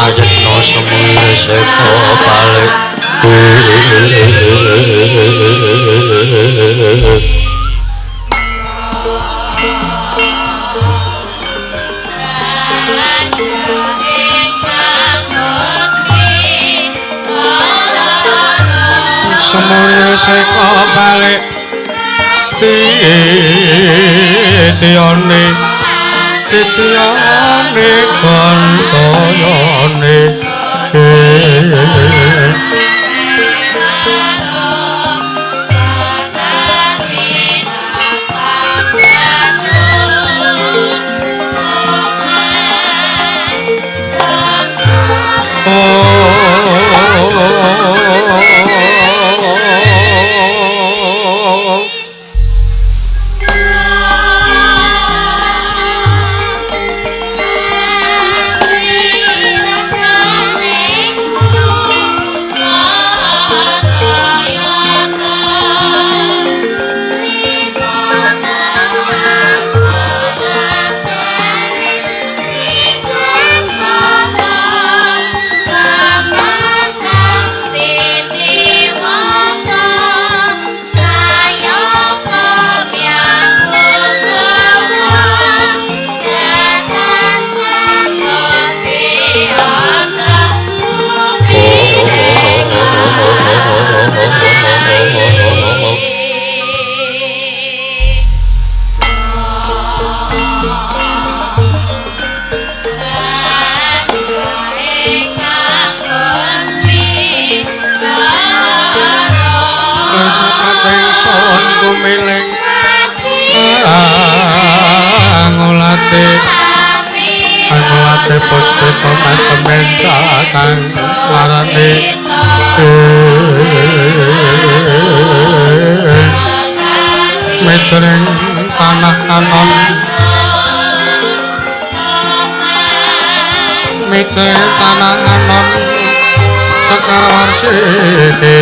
Prayitna semulya seka balik. Semulya seka balik titiyane titiyane gantayane. Angulate puspita matementa kang larane mitring tanah anon mitring tanah anon sekar warsike.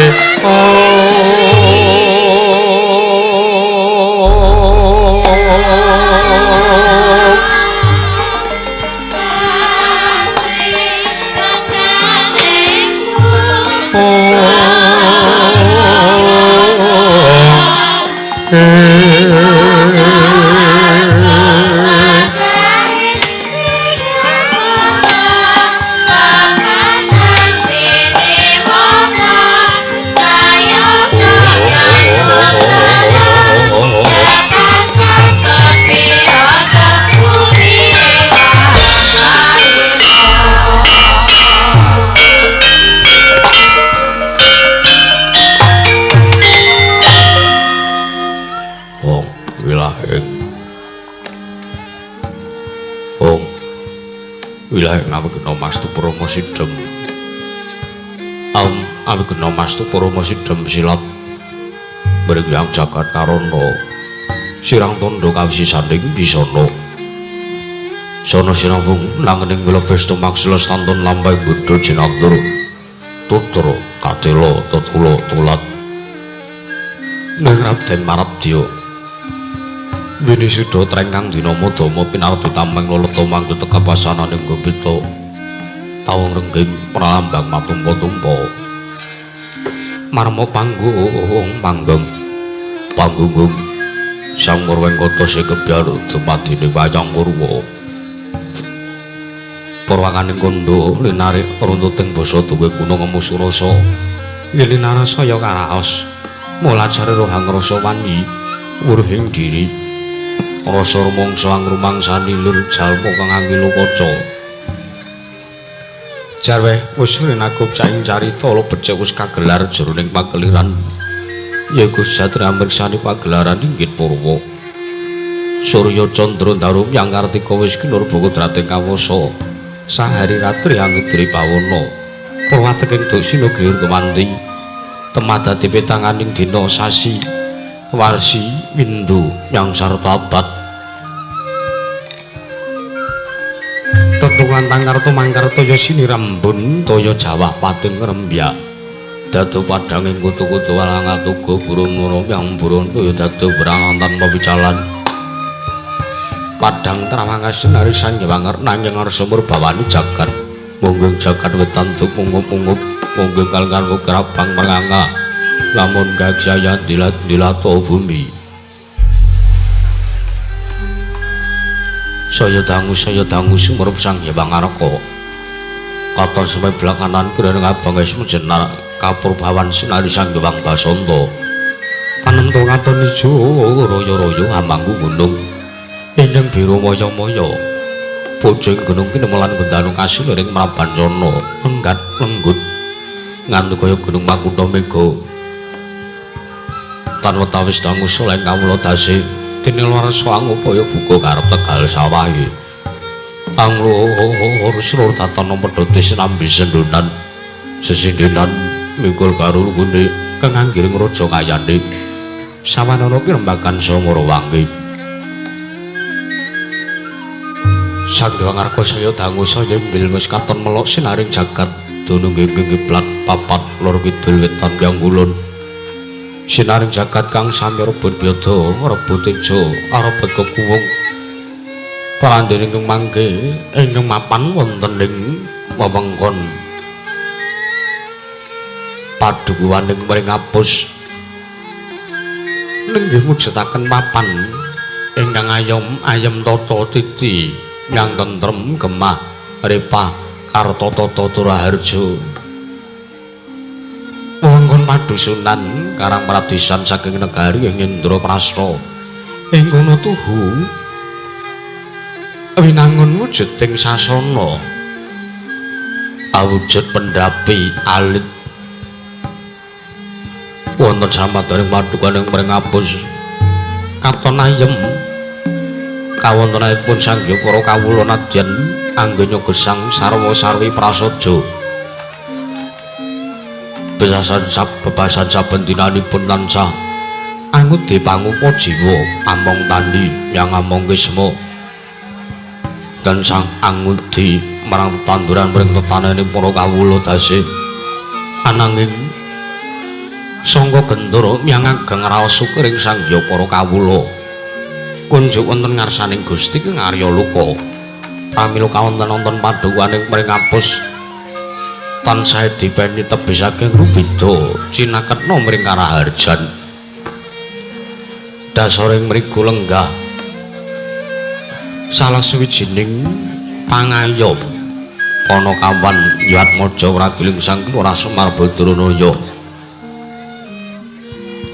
Sidem awigena mastu parama sidem silat mringyang jagat karana sirang tandha kawisisaning bisana sana sinambung langening wilabesta maksila stantun lampahing bodha jinatur tutra katela tetula tulat ning Raden Marabdya winisuda trengkang dinama dama pinardi tameng laleta mangke tekapasananing gobita tawung rengging pralambang matumpa-tumpa marma panggung panggung panggung sang Murwengkata sekebyar dumadine wayang purwa purwakaning kandha linarik runtuting basa duwe guna ngemusu rasa yen linarasa ya karaos mulajare rohang rasa wani wuruhing diri rasa rumangsa angrumangsani lir jalma kang angilo kaca. Jarweh wis rinakup caing carita lo becik wis kagelar jroning pageliran yaiku satria mriksani pagelaran inggit purwa Surya Candra Daru yang Kartika wis kinurba kodrating kawasa sahari ratri angedri pawana purwateking duksina giyur kemanti temadati petanganing dina sasi warsi windu yang sarta abad tetungan tangkarta mangkarta ya sinirambun toya jawah pating rembyak dadu padanging kutu-kutu walangatuga burung nura yang burung toya dadu berangan tanpa picalan padang terawangasin arisan nyewanger nanging ngarsa murbawani jagat Munggung jagat wetan mungup-mungup munggung kalngan kerabang merangga lamun gagjaya dilat-dilato bumi. Saya dangu sumrep Sang Hyang Ngarka. Katon sampe belakanan kirang abang es menjenar kapurbawan sinari Sang Hyang Basanta. Tanem to katon ijo royo-royo amangku gunung ingkang biru maya-maya. Bojong gunung kinemelan gendanu kasih ring Mrabancana lenggat lenggut ngantu kaya gunung Makutha Mega. Tan wetawis dangu saleh kawula dase dene warsa angupaya buka karep Tegal sawahe. Anglur slur tatana pedhote sinambi sendonan sesindenan mikul karo lungune kang anggiring raja kayane. Sawanana pirembagan Samara Wangki. Sang Hyang Ngarka saya dangu saya inggil wis katon melok sinaring jagat dunung ingkang kiblat papat lor kidul wetan yang kulon. Sinaring jagat kang sami rebut byada rebut teja arebut kekuwung. Parandene ingkang mangke ingkang mapan wonten ing wewengkon padukuhan ing Pringapus nenggih mujudaken papan ingkang ayom ayem tata titi yang tentrem gemah repah karta tata turaharja. Wewengkon padusunan Karang Pradesan saking negari ing Indraprasta ing kono tuhu winangun wujuding sasana awujud pendapi alit wonten samadhaning padukaning Pringapus katon ayem kawontenanipun Sang Hyang para kawula nadyan anggenya gesang sarwa sarwi prasaja. Bebasan saben dinanipun tansah angudi pangupa jiwa among tani yang among kisma dan sang angudi marang tetanduran mring tetanene para kawula dase. Ananging sangka gendera miyang ageng raos syukuring Sang Hyang para kawula kunjuk wonten ngarsaning Gusti ing Arya Loka. Pramila kawonten-wonten padukaning Pringapus tansah dipeni tebih saking rubeda cinaketna mring karaharjan. Dasaring mriku lenggah salah sawijining pangayom Panakawan Yatmaja Wragiling Sang Lurah Semar Badranaya.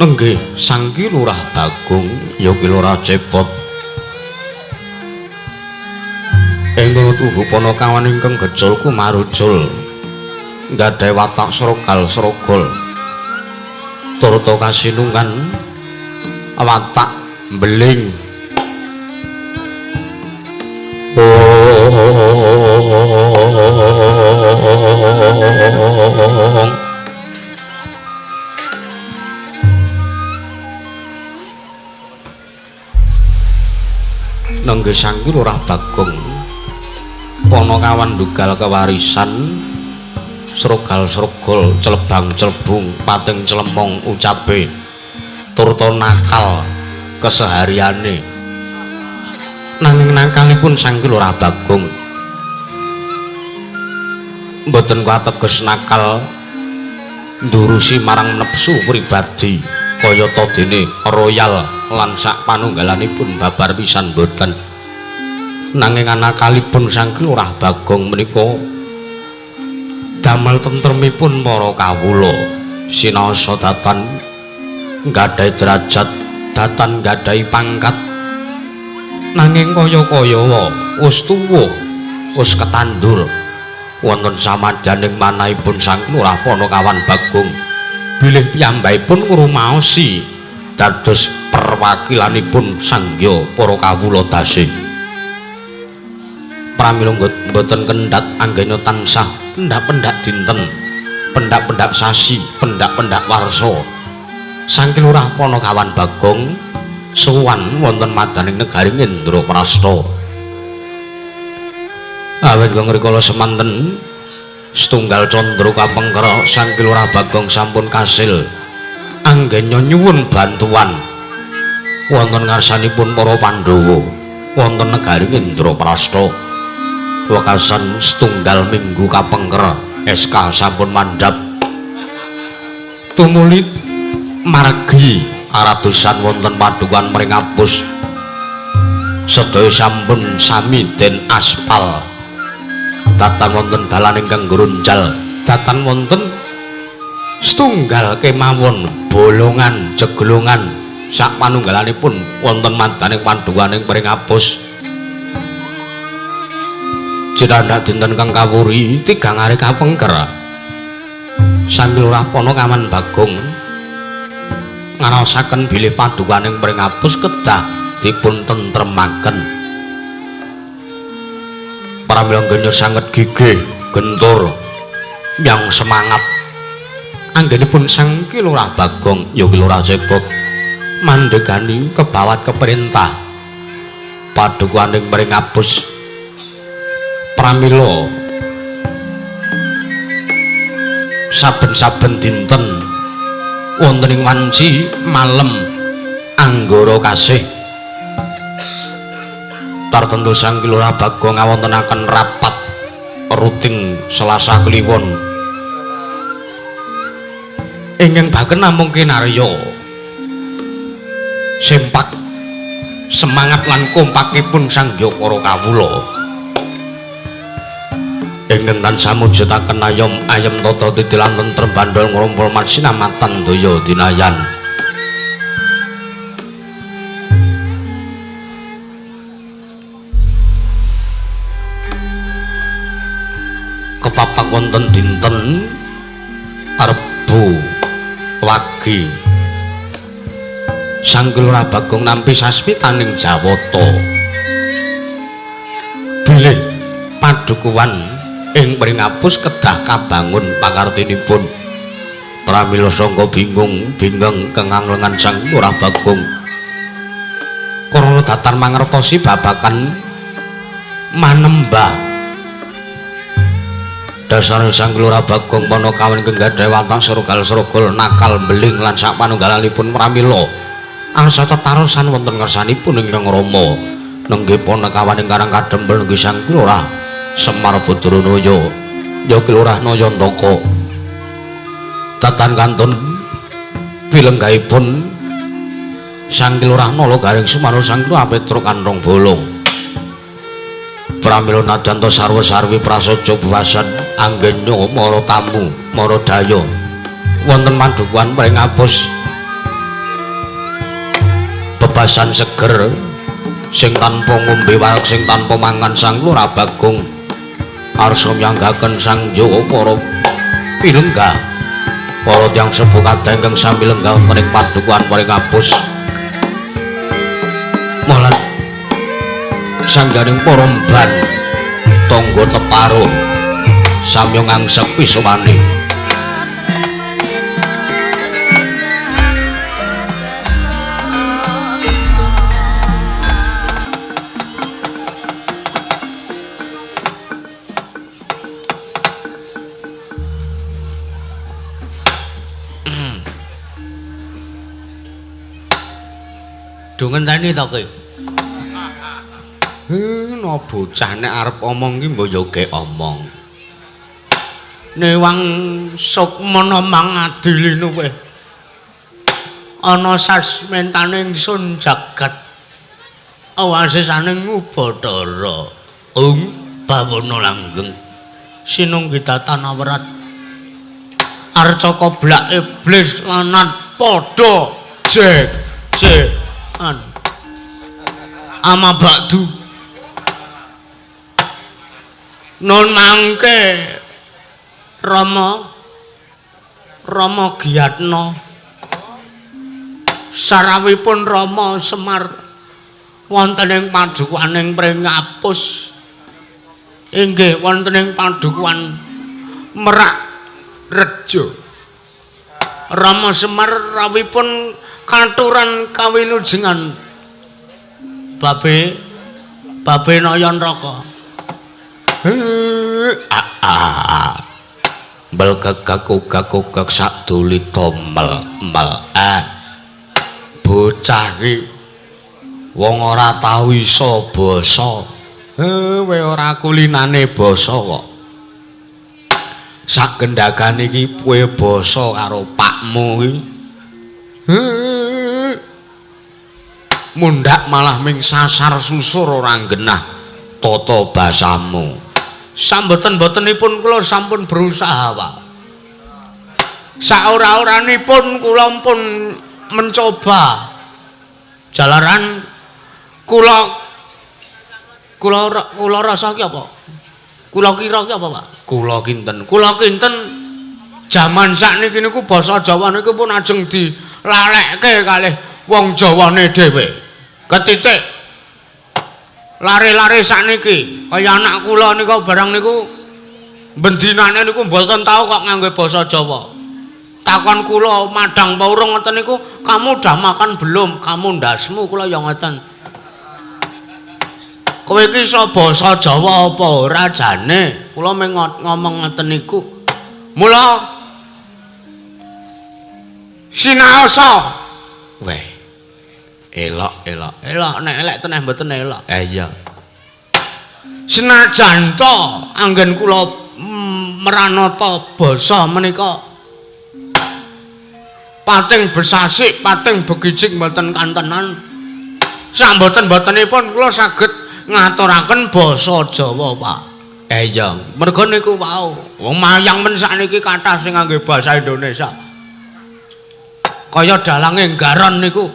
Nenggih Sang Ki Lurah Bagong ya Ki Lurah Cepot. Ing kono tuhu Panakawan ingkang gejol kumarucul nggadhahi watak srogal srogol turta kasinungan watak mbeling. Nenggih Sang Ki Lurah Bagong Panakawan ndugal kewarisan srogal srogol celebang celebung pating celemong ucape turta nakal kesehariane. Nanging nakalipun Sang Ki Lurah Bagong mboten kateges nakal ndurusi marang nepsu pribadi kayata dene royal lan sak panunggalanipun babar pisan mboten. Nanging anakalipun Sang Ki Lurah Bagong menika damel tentremipun para kawula sinaosa datan nggadhahi derajat datan nggadhahi pangkat nanging kaya-kaya wis tuwa wis ketandur wonten samadyaning manahipun Sang Lurah Panakawan Bagong bilih piyambakipun ngrumaosi dados perwakilanipun Sang Hyang para kawula dase. Pramila mboten kendhat anggenya tansah pendak-pendak dinten, pendak-pendak sasi, pendak-pendak warsa. Sang Ki Lurah Panakawan Bagong sowan wonten madaning negari Indraprasta. Awit ngrikala semanten setunggal candra kapengker Sang Ki Lurah Bagong sampun kasil anggenya nyuwun bantuan wonten ngarsanipun para Pandhawa wonten negari Indraprasta. Wekasan setunggal minggu kapengker SK sampun mandhap. Tumuli margi aradosan wonten padukuhan Pringapus. Sedaya sampun sami den aspal. Datan wonten dalan ingkang grunjal, datan wonten setunggal kemawon bolongan jeglongan sak panunggalanipun wonten madaning padukuhan Pringapus. Cinandak dinten kang kawuri tigang ari kapengker. Sang Lurah Ponokawan Bagong ngaraosaken bilih padukuhaning Pringapus kedah dipun tentremaken. Pramila anggene sanget gigih gentur yang semangat. Anggenipun Sang Ki Lurah Bagong ya Ki Lurah Cebok mandegani kebawat keperintah padukuhaning Pringapus. Pramila saben-saben dinten wonten ing wanci malem anggara kasih tartemtu Sang Ki Lurah Bagong ngawontenaken rapat rutin Selasa Kliwon ingkang baken namung kinarya sempak semangat lan kompakipun sang para kawula ingkang tansah mujudaken ayom ayem tata titi lan tentrem bandhol ngrumpul masinamatan daya dinayan. Kepapak wonten dinten Rebo Wage Sang Ki Lurah Bagong nampi sasmitaning jawata bilih padukuhan ing Pringapus kedah kabangun pakartinipun. Pramila sangka bingung bingeng kenganglengan Sang Lurah Bagong karana datan mangertosi babagan manembah. Dasare Sang Lurah Bagong Ponokawan ingkang gadhahi watak srugal-srugul nakal beling lan sak panunggalanipun pramila angsa tetarosan wonten ngersanipun ingkang Rama nenggih Ponokawan ingkang kadhempel nenggih Sang Lurah Semar Badranaya ya Ki Lurah Nayantaka. Datan kantun pilenggahipun Sang Ki Lurah Nala Garing Sumarna Sang Lurah Petruk Kanthong Bolong. Pramila nadyanto sarwa-sarwi prasaja buwasan anggenya mara tamu mara daya wonten padukuhan Pringapus bebasan seger sing tanpa ngombe wareg sing tanpa mangan Sang Lurah Bagong arsa myanggaken sang Jawa para pilenggah para tiyang sepuh kathah ingkang sami lenggah wonten ing padukuhan Pringapus. Molan sangganing para mban tangga teparo samya ngangsek pisowane. Do ngenteni to kowe? No bocah nek arep omong ki mbok yo gek omong. Newang sukmana mangadili luwih. Ana sasmentane ingsun jagat. Awasisane ngubathara. Ung bawana langgeng. Sinunggi datan awrat. Arca koblak iblis lanat padha jek jekan. Ama bakdu. Nun mangke Rama Rama Giyatna sarawipun Rama Semar wonten ing padukuhaning Pringapus inggih wonten ing padukuhan Merak Rejo. Rama Semar rawipun katuran kawilujengan Babe Babe Nayanraka. Bel gagak gagak sak dulita mel mel. Bocah iki wong ora tau iso basa. Kowe ora kulinane basa kok. Sak gendagane iki kowe basa karo pakmu iki. Mundhak malah ming sasar susur ora genah tata basamu. Samboten-botenipun kula sampun berusaha, Pak. Saora-oranipun kula pun mencoba. Jalaran kula kula kula rasa ki apa? Kula kira ki apa, Pak? Kula kinten. Kula kinten jaman sakniki niku basa Jawa niku pun ajeng dilalekke kalih wong Jawane dhewe. Ketitik lare-lare sakniki kaya anak kula nika barang niku bendinane niku mboten tau kok nganggo basa Jawa. Takon kula madang apa urung ngoten niku, "Kamu udah makan belum?" "Kamu ndasmu," kula ya ngoten. Kowe iki iso basa Jawa apa ora jane? Kula mung ngomong ngoten niku. Mula sinaosa. Weh. Elok, elok. Elok nek elek teneh mboten elok. Eh iya. Senajan to anggen kula meranata basa menika pating besasik, pating begijik mboten kantenan. Samboten-botenipun kula saged ngaturaken basa Jawa, Pak. Eh iya, mergo niku wau. Wong mayang men sakniki kathah sing ngangge basa Indonesia. Kaya dalange Garon niku.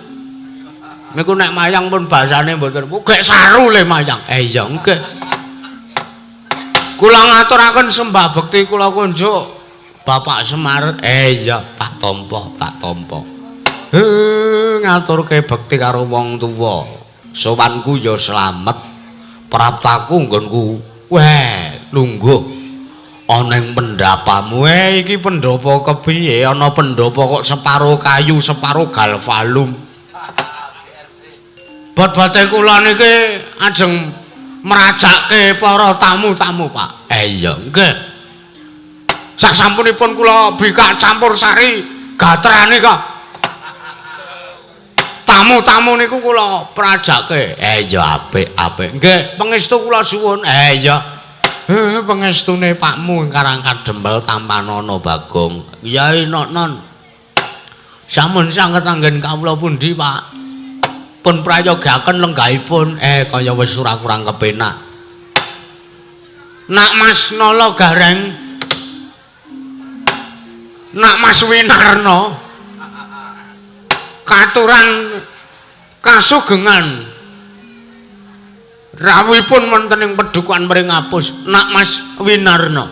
Niku nek mayang pun basane mboten. Gek saru le mayang. Eh iya, nggih. Kula ngaturaken sembah bekti kula kunjuk Bapak Semar. Eh iya, tak tampa, tak tampa. Ngaturke bekti karo wong tuwa. Sowanku ya slamet. Praptaku nggonku. Weh, lungguh ana ing pendapamu. Iki pendhapa kepiye? Ana pendhapa kok separo kayu, separo galvalum. Bot-bote kula niki ajeng mrajake para tamu-tamu, Pak. Eh iya, nggih. Sak sampunipun kula bikak campur sari gatrane kok. Tamu-tamu niku kula prajake. Eh iya, apik, apik. Nggih, pangestu kula suwun. Eh iya. Pangestune pakmu ing Karang Kadempel tampanana Bagong. Yai Nonon. Sampun sanget anggen kawula pundi, Pak? Pun prayogaken lenggahipun. Kaya wis ora kurang kepenak. Nak Mas Nala Gareng. Nak Mas Winarno. Katuran kasugengan. Rawuhipun wonten ing pedukuhan Mringapus, Nak Mas Winarno.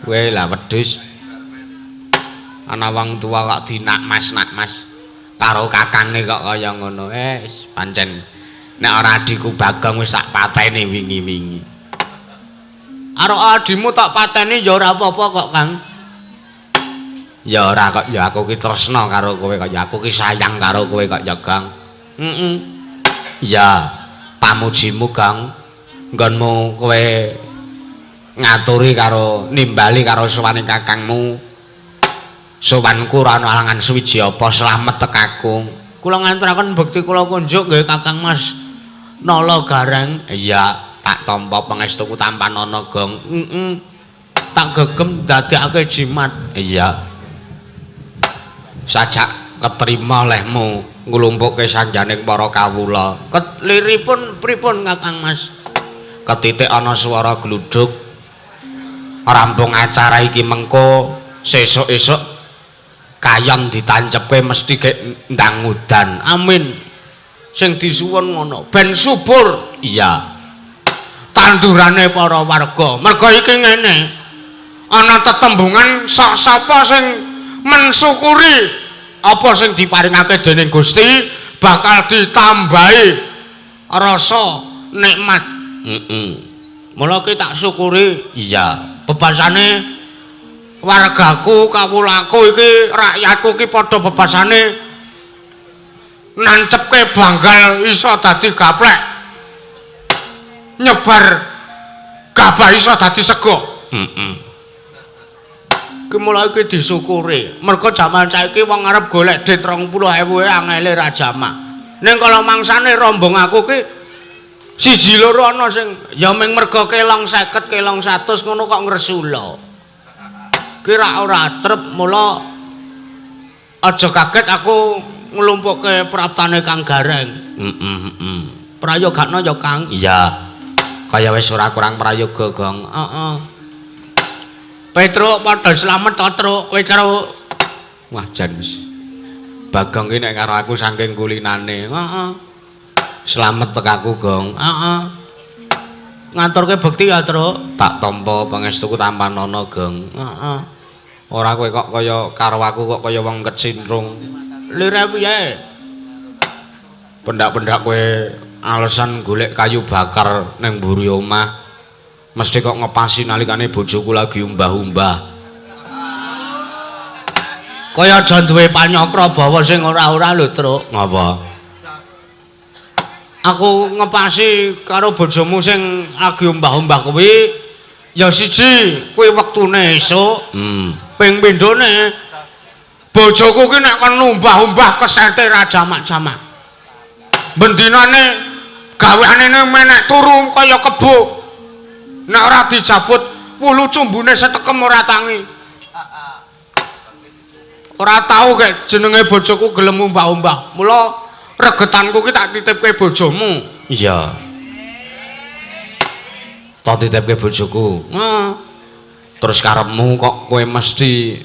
Weh lah wedhus. Ana wong tuwa kok dinak Mas, nak Mas. Karo kakangne kok kaya ngono. Pancen nek ora adhiku Bagong wis tak pateni wingi-wingi. Arok adhimu tak pateni ya ora apa-apa kok, Kang. Ya ora kok, ya aku ki tresna karo kowe kok, ya aku ki sayang karo kowe kok ya, Kang. Heeh. Ya, pamujimu, Kang. Nggonmu kowe ngaturi karo nimbali karo sowane kakangmu. Sowanku ora ana alangan suwiji apa slamet tekaku. Kula nganturaken bekti kula kunjuk nggih Kakang Mas Nala Gareng. Iya, tak tampa pangestuku tampanana, Gong. Heeh. Tak gegem dadekake jimat. Iya. Sajak ketrima olehmu nglumpukke sanjaning para kawula. Keliripun pripun Kakang Mas? Ketitik ana swara gluduk. Rampung acara iki mengko sesuk-esuk kayon ditancepke mesti gek ndang udan. Amin. Sing disuwun ngono, ben subur. Iya. Tandurane para warga. Mergo iki ngene. Ana tetembungan sok sapa sing mensyukuri apa sing diparingake dening Gusti bakal ditambahi rasa nikmat. Heeh. Mula ki tak syukuri. Iya. Bebasane wargaku, kawulaku iki, rakyatku iki padha bebasane nancepke banggal iso dadi gaplek. Nyebar gabah iso dadi sego. Heeh. Ki mula iki disyukuri. Mergo jaman saiki wong arep golek dit 20.000 angele ra jamak. Ning kala mangsane rombong aku ki Siji loro ana sing ya ming merga kelong 50, kelong 100 ngono kok ngresula. Kira ora trep, mula aja kaget aku nglumpukke praptane Kang Gareng. Heeh, heeh. Prayogakno ya, Kang. Iya. Kaya wis ora kurang prayoga, Gong. Heeh. Petruk padha slamet to, Truk? Kowe karo wah jan wis. Bagong ki nek karo aku saking kulinane. Heeh. Slamet tek aku, Gong. Heeh. Ngaturke bekti ya, Truk. Tak tampa pangestuku tampanana, Gong. Heeh. Ora kowe kok kaya karo aku kok kaya wong kecintrung. Lire piye? Pendak-pendak kowe alasan golek kayu bakar ning mburi omah. Mesti kok ngepasi nalikane bojoku lagi umbah-umbah. Kaya aja duwe panyakra bawa sing ora-ora lho, Truk. Ngapa? Aku ngepasi karo bojomu sing lagi umbah-umbah kuwi ya siji kuwi wektune esuk. Ping pindhone bojoku ki nek kon umbah-umbah kesete ra jamak-jamak. Bendinane gaweane menek turu kaya kebo. Nek ora dijabut wulu cumbune setekem ora tangi. Ora tau kek jenenge bojoku gelem umbah-umbah. Mula regetanku ki tak titipke bojomu. Iya. Tak titipke bojoku. Heeh. Terus karepmu kok kowe mesti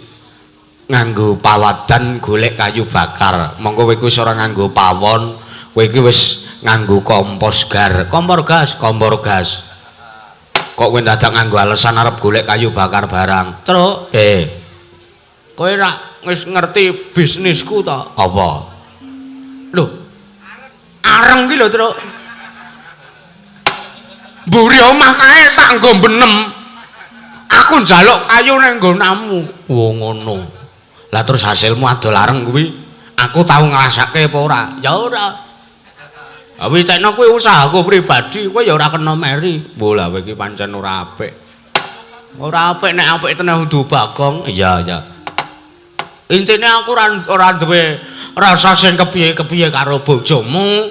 nganggo pawadan golek kayu bakar. Monggo kowe wis ora nganggo pawon, kowe iki wis nganggo kompos gar, kompor gas, kompor gas. Kok kowe dadak nganggo alasan arep golek kayu bakar barang? Truk, kowe rak wis ngerti bisnisku to? Apa? Lho. Areng ki lho, Truk. Mburi omah kae tak nggo benem. Aku njaluk kayu ning nggonamu. Oh ngono. Lah terus hasilmu adol areng kuwi aku tau ngrasake apa ora? Ya ora. Witekno kuwi usahaku pribadi, kowe ya ora kena meri. Mbok lah kowe iki pancen ora apik. Ora apik nek apik tenan kudu Bagong. Iya, iya. Intine aku ora duwe rasa sing kepiye-kepiye karo bojomu.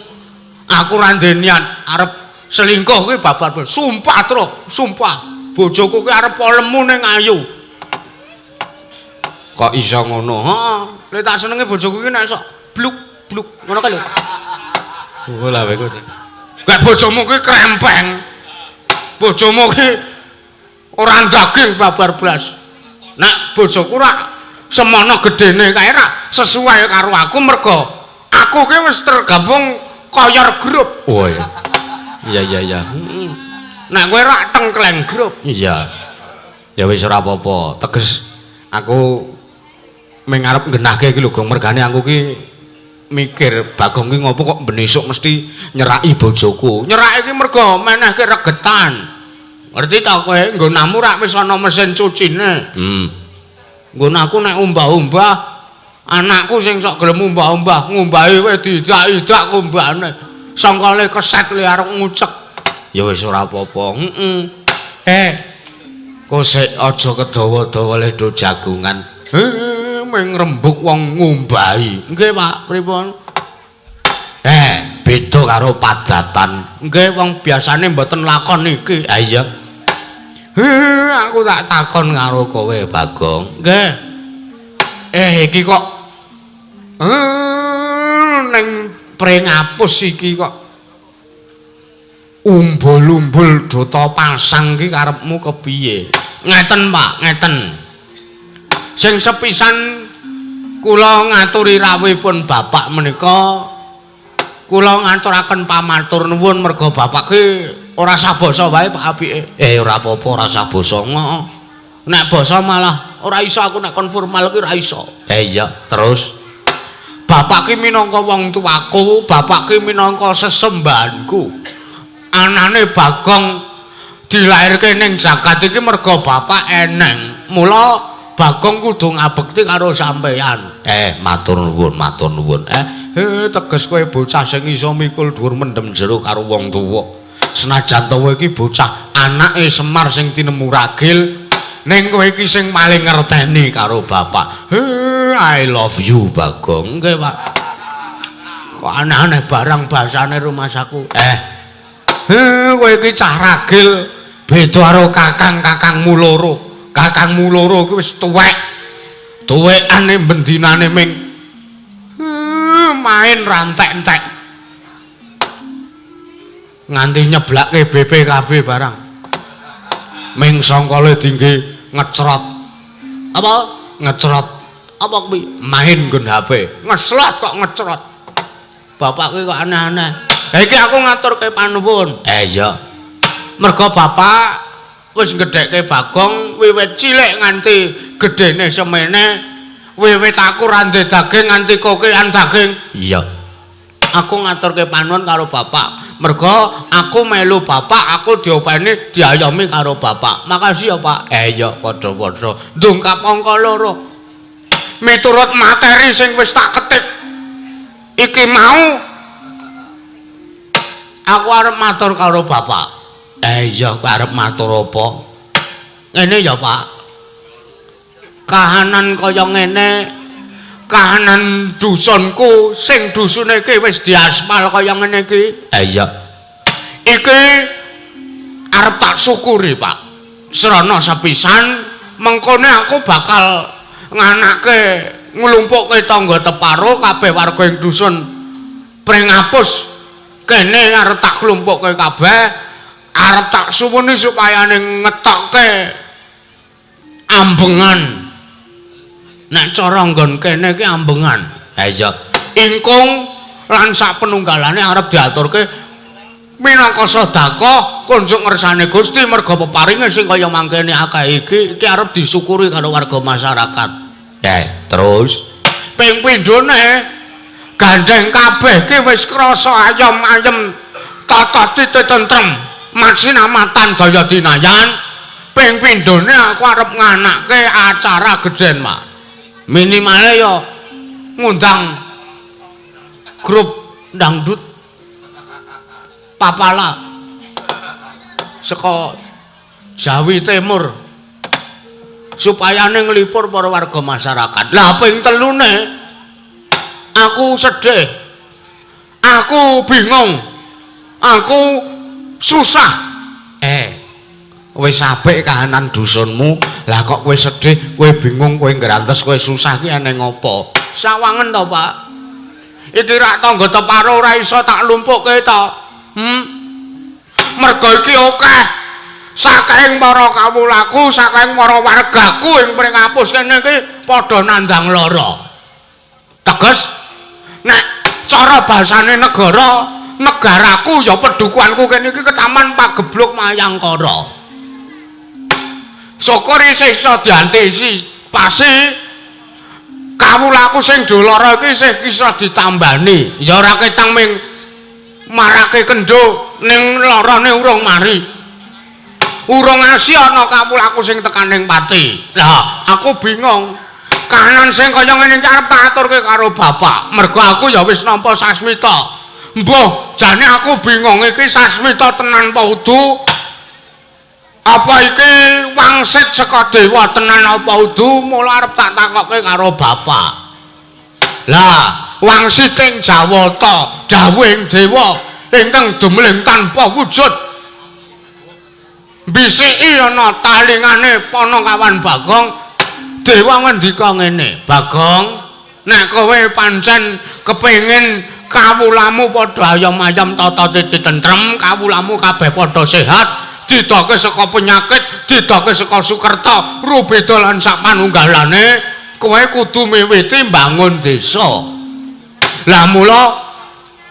Aku ora duwe niat arep selingkuh kuwi babar. Sumpah, Truk, sumpah. Bojoku kuwi arep lemu ning ayu. Kok iso ngono? Heeh. Lek tak senenge bojoku ki nek iso bluk bluk ngono kae lho. Oh lah kowe. Nek bojomu kuwi krempeng. Bojomu ki ora daging babar blas. Nek bojoku rak semono gedene kae rak sesuai karo aku mergo aku ki wis tergabung Koyor Group. Oh iya. Iya iya iya. Heeh. Nek kowe rak Tengkleng Group. Iya. Ya wis ora apa-apa. Teges aku ming arep nggenahke iki lho, Gong, mergane aku ki mikir Bagong ki ngopo kok ben esuk mesti nyeraki bojoku. Nyeraki ki mergo menehke regetan. Ngerti ta kowe nggonamu rak wis ana mesin cucine. Nggon aku nek umbah-umbah anakku sing sok gelem umbah-umbah ngumbahi kowe diidak-idak kumbahane. Sangkale keset le arep ngucek. Ya wis ora apa-apa. Heeh. Kok sik aja kedawa-dawa le do jagongan. Ming rembug wong ngumbahi. Nggih, Pak, pripun? Beda karo padatan. Nggih, wong biasane mboten lakon iki. Ha iya. Aku tak takon karo kowe, Bagong. Nggih. Iki kok ning Pringapus iki kok umbul-umbul dota pasang ki karepmu kepiye? Ngeten, Pak, ngeten. Sing sepisan kula ngaturi rawuhipun bapak menika kula ngaturaken pamatur nuwun merga bapak ki ora sah basa wae Pak apike. Ora apa-apa, ora sah basa. Nek basa malah ora iso aku, nek kon formal ki ora iso. Iya, terus bapak ki minangka wong tuaku, bapak ki minangka sesembahanku. Anane Bagong dilairke ning jagat iki merga bapak eneng. Mula Bagong kudu ngabekti karo sampeyan. Matur nuwun, matur nuwun. Teges kowe bocah sing iso mikul dhuwur mendem jero karo wong tuwa. Senajan to kowe iki bocah anake Semar sing tinemu ragil, ning kowe iki sing paling ngerteni karo bapak. I love you, Bagong. Nggih, Pak. Kok aneh-aneh barang bahasane rumasaku. Kowe iki cah ragil beda karo kakang-kakangmu loro. Kakangmu loro kuwi wis tuwek. Tuwekane bendinane ming main rantek-entek. Nganti nyeblake BPKB barang. Ming sangkale dingge ngecrot. Apa? Ngecrot. Apa kuwi? Main nggon HP. Ngeslot kok ngecrot. Bapak kuwi kok aneh-aneh. Ha iki aku ngaturke panuwun. Iya. Mergo bapak wis ngedhekke Bagong wiwit cilik nganti gedene semene, wiwit aku ra ndek daging nganti kokean daging. Iya. Aku ngaturke panuwun karo bapak. Mergo aku melu bapak, aku diopeni, diayomi karo bapak. Makasih ya, Pak. Iya, padha-padha. Ndungkap angka 2. Miturut materi sing wis tak ketik iki mau, aku arep matur karo bapak. Iya, aku arep matur apa? Ngene ya, Pak. Kahanan kaya ngene, kahanan dusunku sing dusune iki wis diaspal kaya ngene iki. Iya. Iki arep tak syukuri, Pak. Srana sepisan mengkone aku bakal nganake nglumpukke tangga teparo kabeh warga ing dusun Pringapus kene arep tak klumpukke kabeh, arep tak suwuni supaya ngetokke ambengan. Nek cara nggon kene iki ambengan. Ha iya. Ingkung lan sak penunggalane arep diaturke minangka sedekah kunjuk ngersane Gusti merga peparinge sing kaya mangkene akeh iki iki arep disyukuri karo warga masyarakat. Terus ping pindhone gandeng kabeh ki wis krasa ayem-ayem tata titi tentrem maksinamatan daya dinayan. Ping pindhone aku arep nganake acara gedhen, Pak. Minimale ya ngundang grup dangdut Papala saka Jawi Timur supaya nglipur para warga masyarakat. Lah ping telune aku sedih, aku bingung, aku susah. Wis apik kahanan dusunmu, lah kok kowe sedih, kowe bingung, kowe ngrantes, kowe susah ki eneng apa? Sawangen to, Pak. Iki rak tangga teparo ora iso tak lumpukke to. Mergo iki akeh saking para kawulaku, saking para wargaku ing Pringapus kene iki padha nandang lara. Teges nek cara basane negara, negaraku ya pedukuhanku kene iki ketaman Pagebluk Mayangkara. Syukur isih iso diantisipasi kawulaku sing do lara iki isih iso ditambani. Ya ora ketang ming marake kendho ning larane urung mari. Urung asi ana kawulaku sing tekan ning pati. Lah, aku bingung. Kahanan sing kaya ngene iki arep tak aturke karo bapak. Mergo aku ya wis nampa sasmita. Mbuh, jane aku bingung iki sasmita tenan apa udu? Apa iki wangsit saka dewa tenan apa udu? Mula arep tak takokke karo bapak. Lah, wangsiting Jawata, dawuhing dewa ingkang dumling tanpa wujud. Bisiki ana talingane Panakawan Bagong. Dewa ngendika ngene, "Bagong, nek kowe pancen kepengin kawulamu padha ayem-ayem tata titi tentrem, kawulamu kabeh padha sehat, didoke saka penyakit, didoke saka sukerta, rubeda lan sak panunggalane, kowe kudu miwiti mbangun desa." Lah mula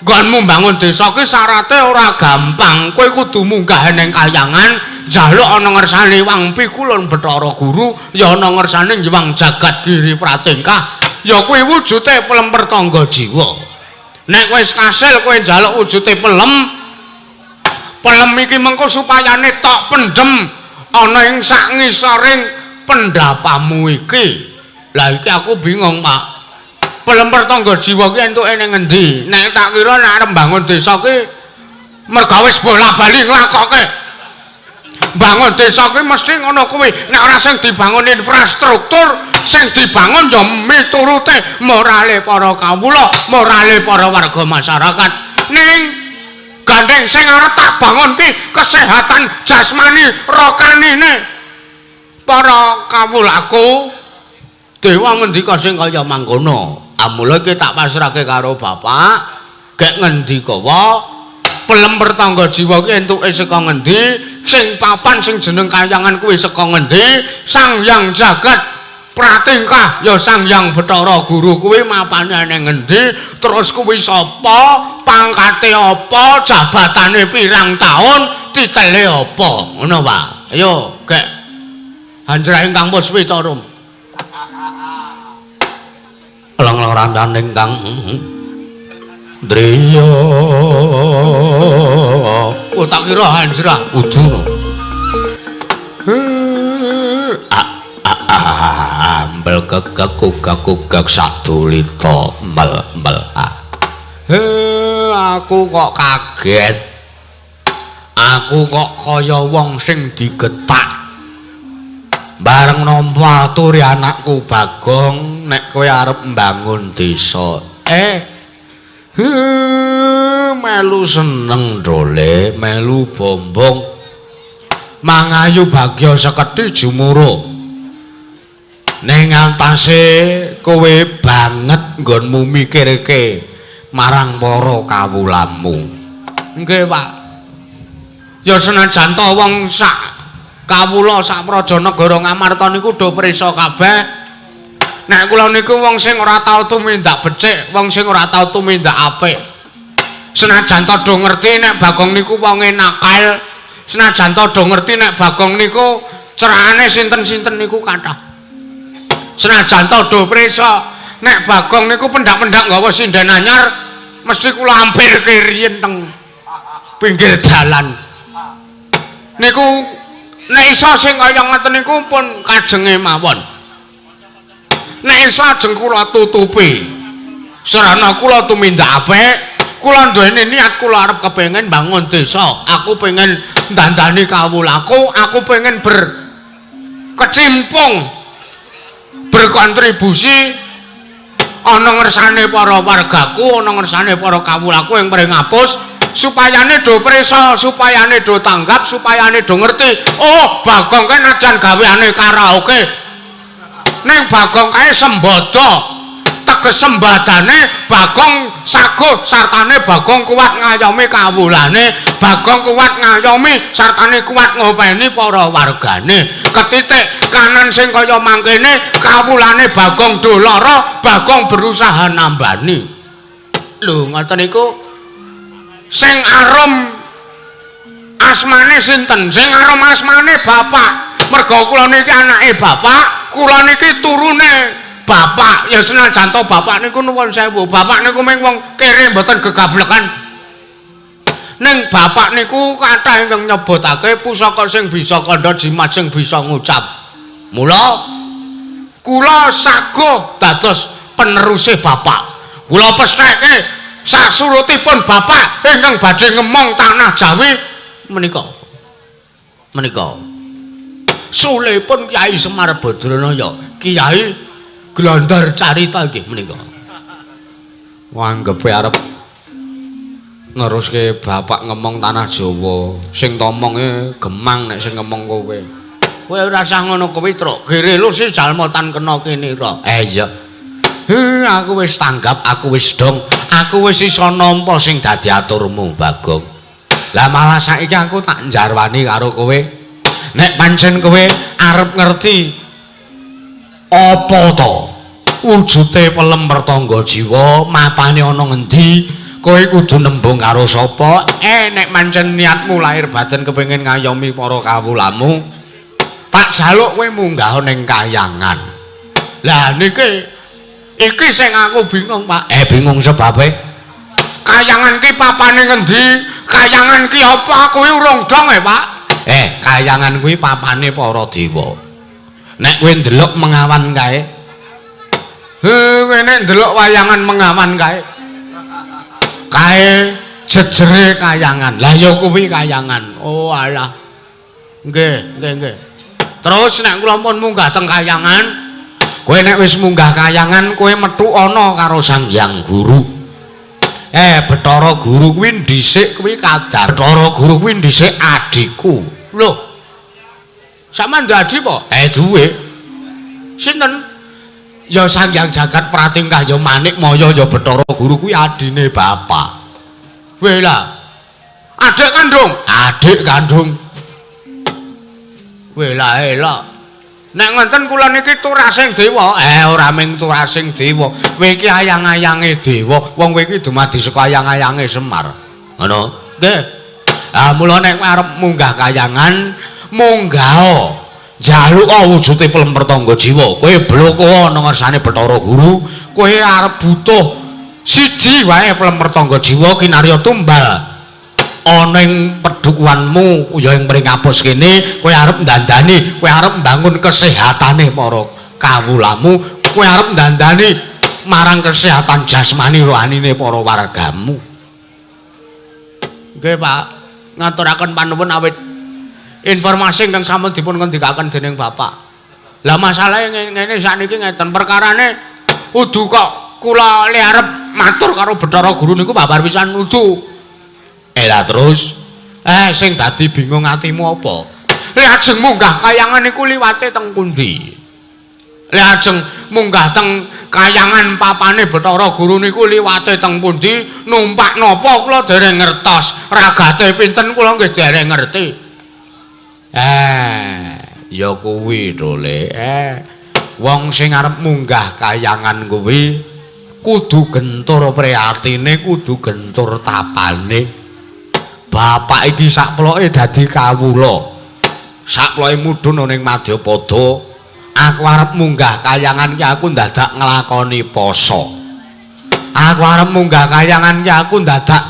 nggonmu mbangun desa ki syarate ora gampang. Kowe kudu munggah ning kayangan, njaluk ana ngersane Wang Pikulun Bathara Guru, ya ana ngersane Hyang Jagat Giri Pratingkah, ya kuwi wujude pelem pertangga jiwa. Nek wis kasil kowe njaluk wujude pelem, pelem iki mengko supayane tok pendem ana ing sak ngisoring pendapamu iki. Lah iki aku bingung, Pak. Pelem pertangga jiwa ki entuke ning ngendi? Nek tak kira nek arep mbangun desa ki merga wis bola-bali nglakoke. Bangun desa ki mesti ngono kuwi. Nek ora sing dibangun infrastruktur, sing dibangun ya miturute morale para kawula, morale para warga masyarakat. Ning Gandeng sing arep tak bangun ki kesehatan jasmani rokanine para kawulaku. Dewa ngendika sing kaya mangkono. Amula iki tak pasrahke karo bapak. Gek ngendika wae pelem pertangga jiwa ki entuke saka ngendi, sing papan sing jeneng kayangan kuwi saka ngendi, Sang Hyang Jagat Pratingkah ya Sang Hyang Bathara Guru kuwi mapane ning ngendi, terus kuwi sapa, pangkate apa, jabatane pirang taun, titele apa, ngono Pak. Ayo gek hanjra ingkang puspita rum. Lang-lang ingkang Driya. Oh tak kira hanjra udu. Ambel kegek kugak-kugak sadulita mel-mel a. Aku kok kaget. Aku kok kaya wong sing digetak. Bareng nampa aturi anakku Bagong nek kowe arep mbangun desa. Melu seneng dole, melu bombong. Mangayu bagya sekedhi jumuro. Ning antase kowe banget nggonmu mikirke marang para kawulamu. Nggih, Pak. Ya senajan to wong sak kawula sak praja negara Ngamarta niku do prisa kabeh. Nek kula niku wong sing ora tau tumindak becik, wong sing ora tau tumindak apik. Senajan to do ngerti nek Bagong niku wonge nakal, senajan to do ngerti nek Bagong niku cerahane sinten-sinten niku kathah. Senajan to do prisa nek Bagong niku pendak-pendak nggawa sinden anyar, mesti kula ampirke riyin teng pinggir dalan. Niku nek iso sing kaya ngoten niku pun kajenge mawon. Nek iso ajeng kula tutupi. Sarana kula tumindak apik, kula duweni niat kula arep kepengin bangun desa. Aku pengen ndandani kawulaku, aku pengen berkecimpung, berkontribusi ana ngersane para wargaku, ana ngersane para kawulaku ing Pringapus, supayane do prisa, supayane do tanggap, supayane do ngerti. Oh, Bagong kae najan gaweane karaoke, ning Bagong kae sembada. Teges sembadane Bagong saguh sartane Bagong kuat ngayomi kawulane, Bagong kuat ngayomi sartane kuat ngopeni para wargane. Ketitik kanan sing kaya mangkene kawulane Bagong do lara, Bagong berusaha nambani. Lho ngoten niku sing arum asmane sinten? Sing arum asmane bapak. Merga kula niki anake bapak, kula niki turune bapak. Ya senajan to bapak niku nuwun sewu, bapak niku mung wong kere mboten gegablekan. Ning bapak niku kathah ingkang nyebutake pusaka sing bisa kandha jimat sing bisa ngucap. Mula kula saguh dados peneruse bapak. Kula pestheke sasurutipun bapak ingkang badhe ngemong tanah Jawi menika. Menika sulipun Kyai Semar Badranaya, Kyai Glondor Carita nggih menika. Wanggepe arep neruske bapak ngemong tanah Jawa, sing tomonge gemang nek sing ngemong kowe. Kowe ora usah ngono kuwi, Truk. Gere lu si jalma tan kena kinira. Iya. Aku wis tanggap, aku wis dong, aku wis iso nampa sing dadi aturmu, Bagong. Lah malah saiki aku tak njarwani karo kowe. Nek pancen kowe arep ngerti apa to wujude pelem pertangga jiwa, mapane ana ngendi, kowe kudu nembung karo sapa? Nek pancen niatmu lahir batin kepengin ngayomi para kawulamu, tak jaluk kowe munggah ning kayangan. Lah niki iki sing aku bingung, Pak. Bingung sebabe kayangan ki papane ngendi? Kayangan ki apa? Aku urung dong Pak. Kayangan kuwi papane para dewa. Nek kowe ndelok mengawan kae. Kowe nek ndelok wayangan mengawan kae. Kae jejere kayangan. Lah ya kuwi kayangan. Oh alah. Nggih, nggih, nggih. Terus nek kula pun munggah teng kayangan, kowe nek wis munggah kayangan kowe metu ana karo Sang Hyang Guru. Bathara Guru kuwi dhisik kuwi kadar. Bathara Guru kuwi dhisik adhiku. Lho. Sampeyan duwe adhi apa? Duwe. Sinten? Ya Sang Hyang Jagat Pratingkah ya Manikmaya ya Bathara Guru kuwi adine bapak. Weh lah. Adik kandung? Adik kandung. Weh lah elok. Nek ngoten kula niki turasing dewa. Ora ming turasing dewa. Kowe iki ayang-ayange dewa. Wong kowe iki dumadi saka ayang-ayange Semar. Ngono? Nggih. Ah mula nek arep munggah kayangan, munggah. Jaluk wujude pelemper tangga jiwa. Kowe bloko ana ngarsane Bathara Guru, kowe arep butuh siji wae pelemper tangga jiwa kinarya tumbal. Ana ing pedukuhanmu ya ing Pringapus kene, kowe arep ndandani, kowe arep mbangun kesehatane para kawulamu, kowe arep ndandani marang kesehatan jasmani rohanine para wargamu. Nggih, Pak. Ngaturaken panuwun awit informasi ingkang sampun dipun ngendikaken dening Bapak. Lah masalahe ngene sakniki ngeten, perkarane udu kok kula le arep matur karo Bathara Guru niku babar pisan udu. Lah terus sing dadi bingung atimu apa? Le ajeng munggah kayangan niku liwate teng pundi? Le ajeng munggah teng kayangan papane Bathara Guru niku liwate teng pundi? Numpak napa kula dereng ngertos. Ragate pinten kula nggih dereng ngerti. Ya kuwi to Le. Wong sing arep munggah kayangan kuwi kudu gentur priatine, kudu gentur tapane. Bapak iki sakploke dadi kawula. Sakploke mudhun ning Madyapada. Aku arep munggah kayangan ki aku ndadak nglakoni poso. Aku arep munggah kayangan ki aku ndadak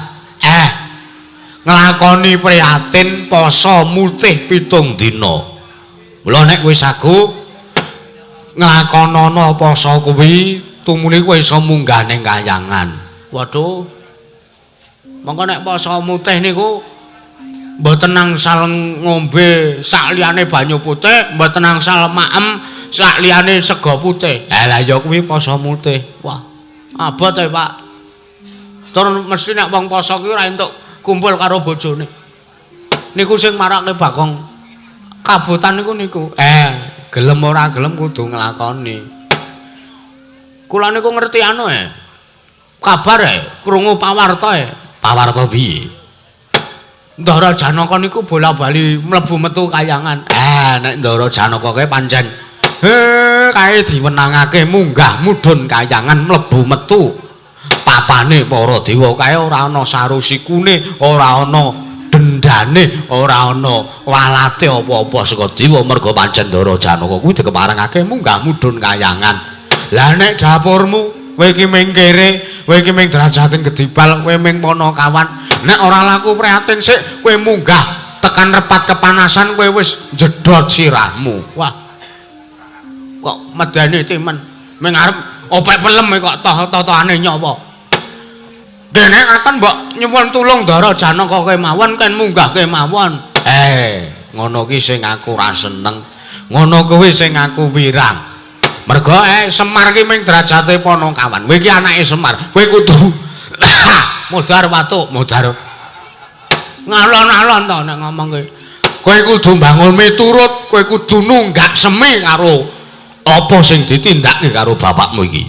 nglakoni prihatin poso mutih 7 dina. Mula nek kowe sagu nglakonana poso kuwi tumuli kowe iso munggah ning kayangan. Waduh. Mongko nek poso mutih niku mboten angsal ngombe sak liyane banyu putih, mboten angsal maem sak liyane sega putih. Lah ya kuwi poso mutih. Wah, abot e, Pak. Tur mesti nek wong poso kuwi ora entuk kumpul karo bojone. Niku sing marake Bagong kabotan niku niku. Gelem ora gelem kudu nglakoni. Kula niku ngerti anu kabar krungu pawarta. Pawarta piye? Ndara Janaka niku bola-bali mlebu metu kayangan. Nek Ndara Janaka kae pancen kae diwenangake munggah mudhun kayangan mlebu metu papane para dewa kae ora ana sarusikune, ora ana dendane, ora ana walate apa-apa saka dewa merga pancen Ndara Janaka kuwi dikeparengake munggah mudhun kayangan. Lah nek dapurmu kowe iki ming kere, kowe iki ming derajating gedibal, kowe ming panakawan. Nek ora laku prihatin sik, kowe munggah tekan repat kepanasan kowe wis jedhot sirahmu. Wah. Kok medeni timen. Ming arep opek pelem kok toh-tohane nyawa. Dene ngaten mbok nyuwun tulung Ndara Janaka kemawon ken munggah kemawon. Ngono ki sing aku ora seneng. Ngono kuwi sing aku wirang. Mergo Semar ki ming derajate panakawan. Kowe iki anake Semar. Kowe kudu modar watuk, modar. Ngalon-alon to nek ngomong kowe. Kowe kudu mbangun miturut, kowe kudu nunggak semi karo apa sing ditindakake karo bapakmu iki.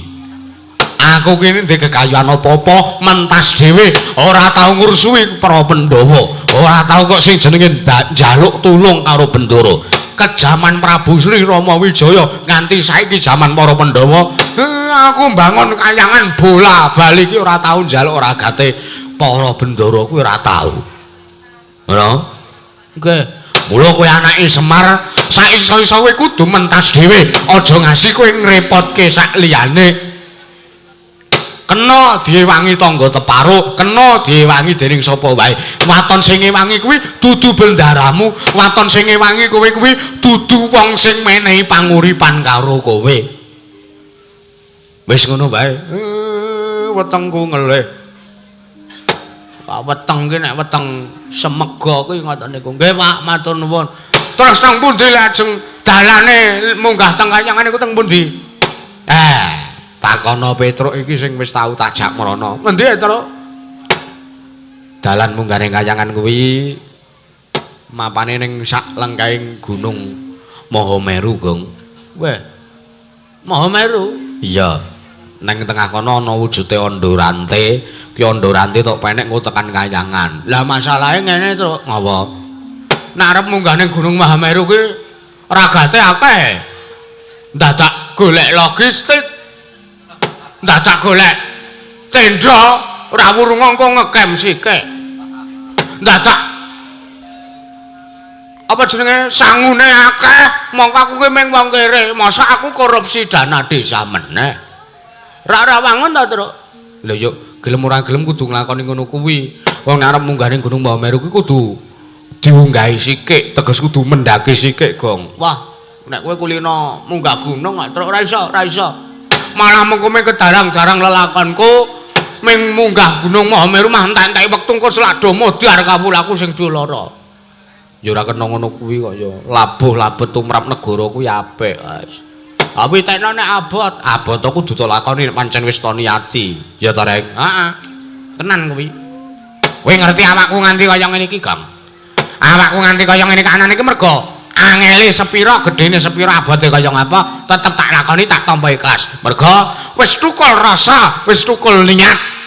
Aku kene ndek kekayaan apa-apa, mentas dhewe, ora tau ngrusuhi para Pandhawa, ora tau kok sing jenenge njaluk tulung karo Bendara. Kejaman Prabu Sri Rama Wijaya nganti saiki jaman para Pandhawa, aku mbangun kayangan bola bali iki ora tau njaluk ragate para Bendara kuwi ora tau. Ngono? Nggih. Mula kowe anake Semar, sak iso-iso kowe kudu mentas dhewe, aja ngasi kowe ngrepotke sak liyane. Kena diewangi tangga teparo, kena diewangi dening sapa wae. Waton sing ngewangi kuwi dudu bendaramu, waton sing ngewangi kowe kuwi dudu wong sing menehi panguripan karo kowe. Wis ngono wae. Wetengku ngelih. Pak weteng ki nek weteng semega kuwi ngoten niku. Nggih Pak, matur nuwun. Terus teng pundi lajeng dalane munggah teng kayangan niku teng pundi? Takono Petruk iki sing wis tau tak jak mrono. Ngendi, Truk? Dalan munggah ning kayangan kuwi mapane ning sak lengkahing gunung Mahameru, Gong. Weh. Mahameru? Iya. Neng tengah kono ana wujude ondo rante, ki ondo rante tok penek engko tekan kayangan. Lah masalahe ngene, Truk. Ngapa? Nek arep munggah ning Gunung Mahameru kuwi ragate akeh. Dadak golek logistik. Dadak golek tenda, ora wurung engko ngekem sikik. Dadak apa jenenge sangune akeh, mongko aku ki mung wong kere, masa aku korupsi dana desa meneh. Ra wangun ta, Truk? Lha yo gelem ora gelem kudu nglakoni ngono kuwi. Wong nek arep munggah ning Gunung Mahameru kuwi kudu diunggahi sikik, teges kudu mendaki sikik, Gong. Wah, nek kowe kulino munggah gunung kok, Truk, ora iso, ora iso. Malah mengko mung kedarang-darang lelakonku ming munggah Gunung Mahameru mah entek-enteki wektu engko selak do modar kawulaku sing do lara. Ya ora kena ngono kuwi kok ya. Labuh labet tumrap negara kuwi apik, Mas. Tapi tekno nek abot, abot kudu tok lakoni nek pancen wis to niati. Ya ta, Reng? Heeh. Tenan kuwi. Kowe ngerti awakku nganti kaya ngene iki, Gong? Awakku nganti kaya ngene kahanan iki mergo angele sepira, gedene sepira, abote kaya ngapa, tetep tak lakoni, tak tampa ikhlas. Mergo wis tukul rasa, wis tukul niat.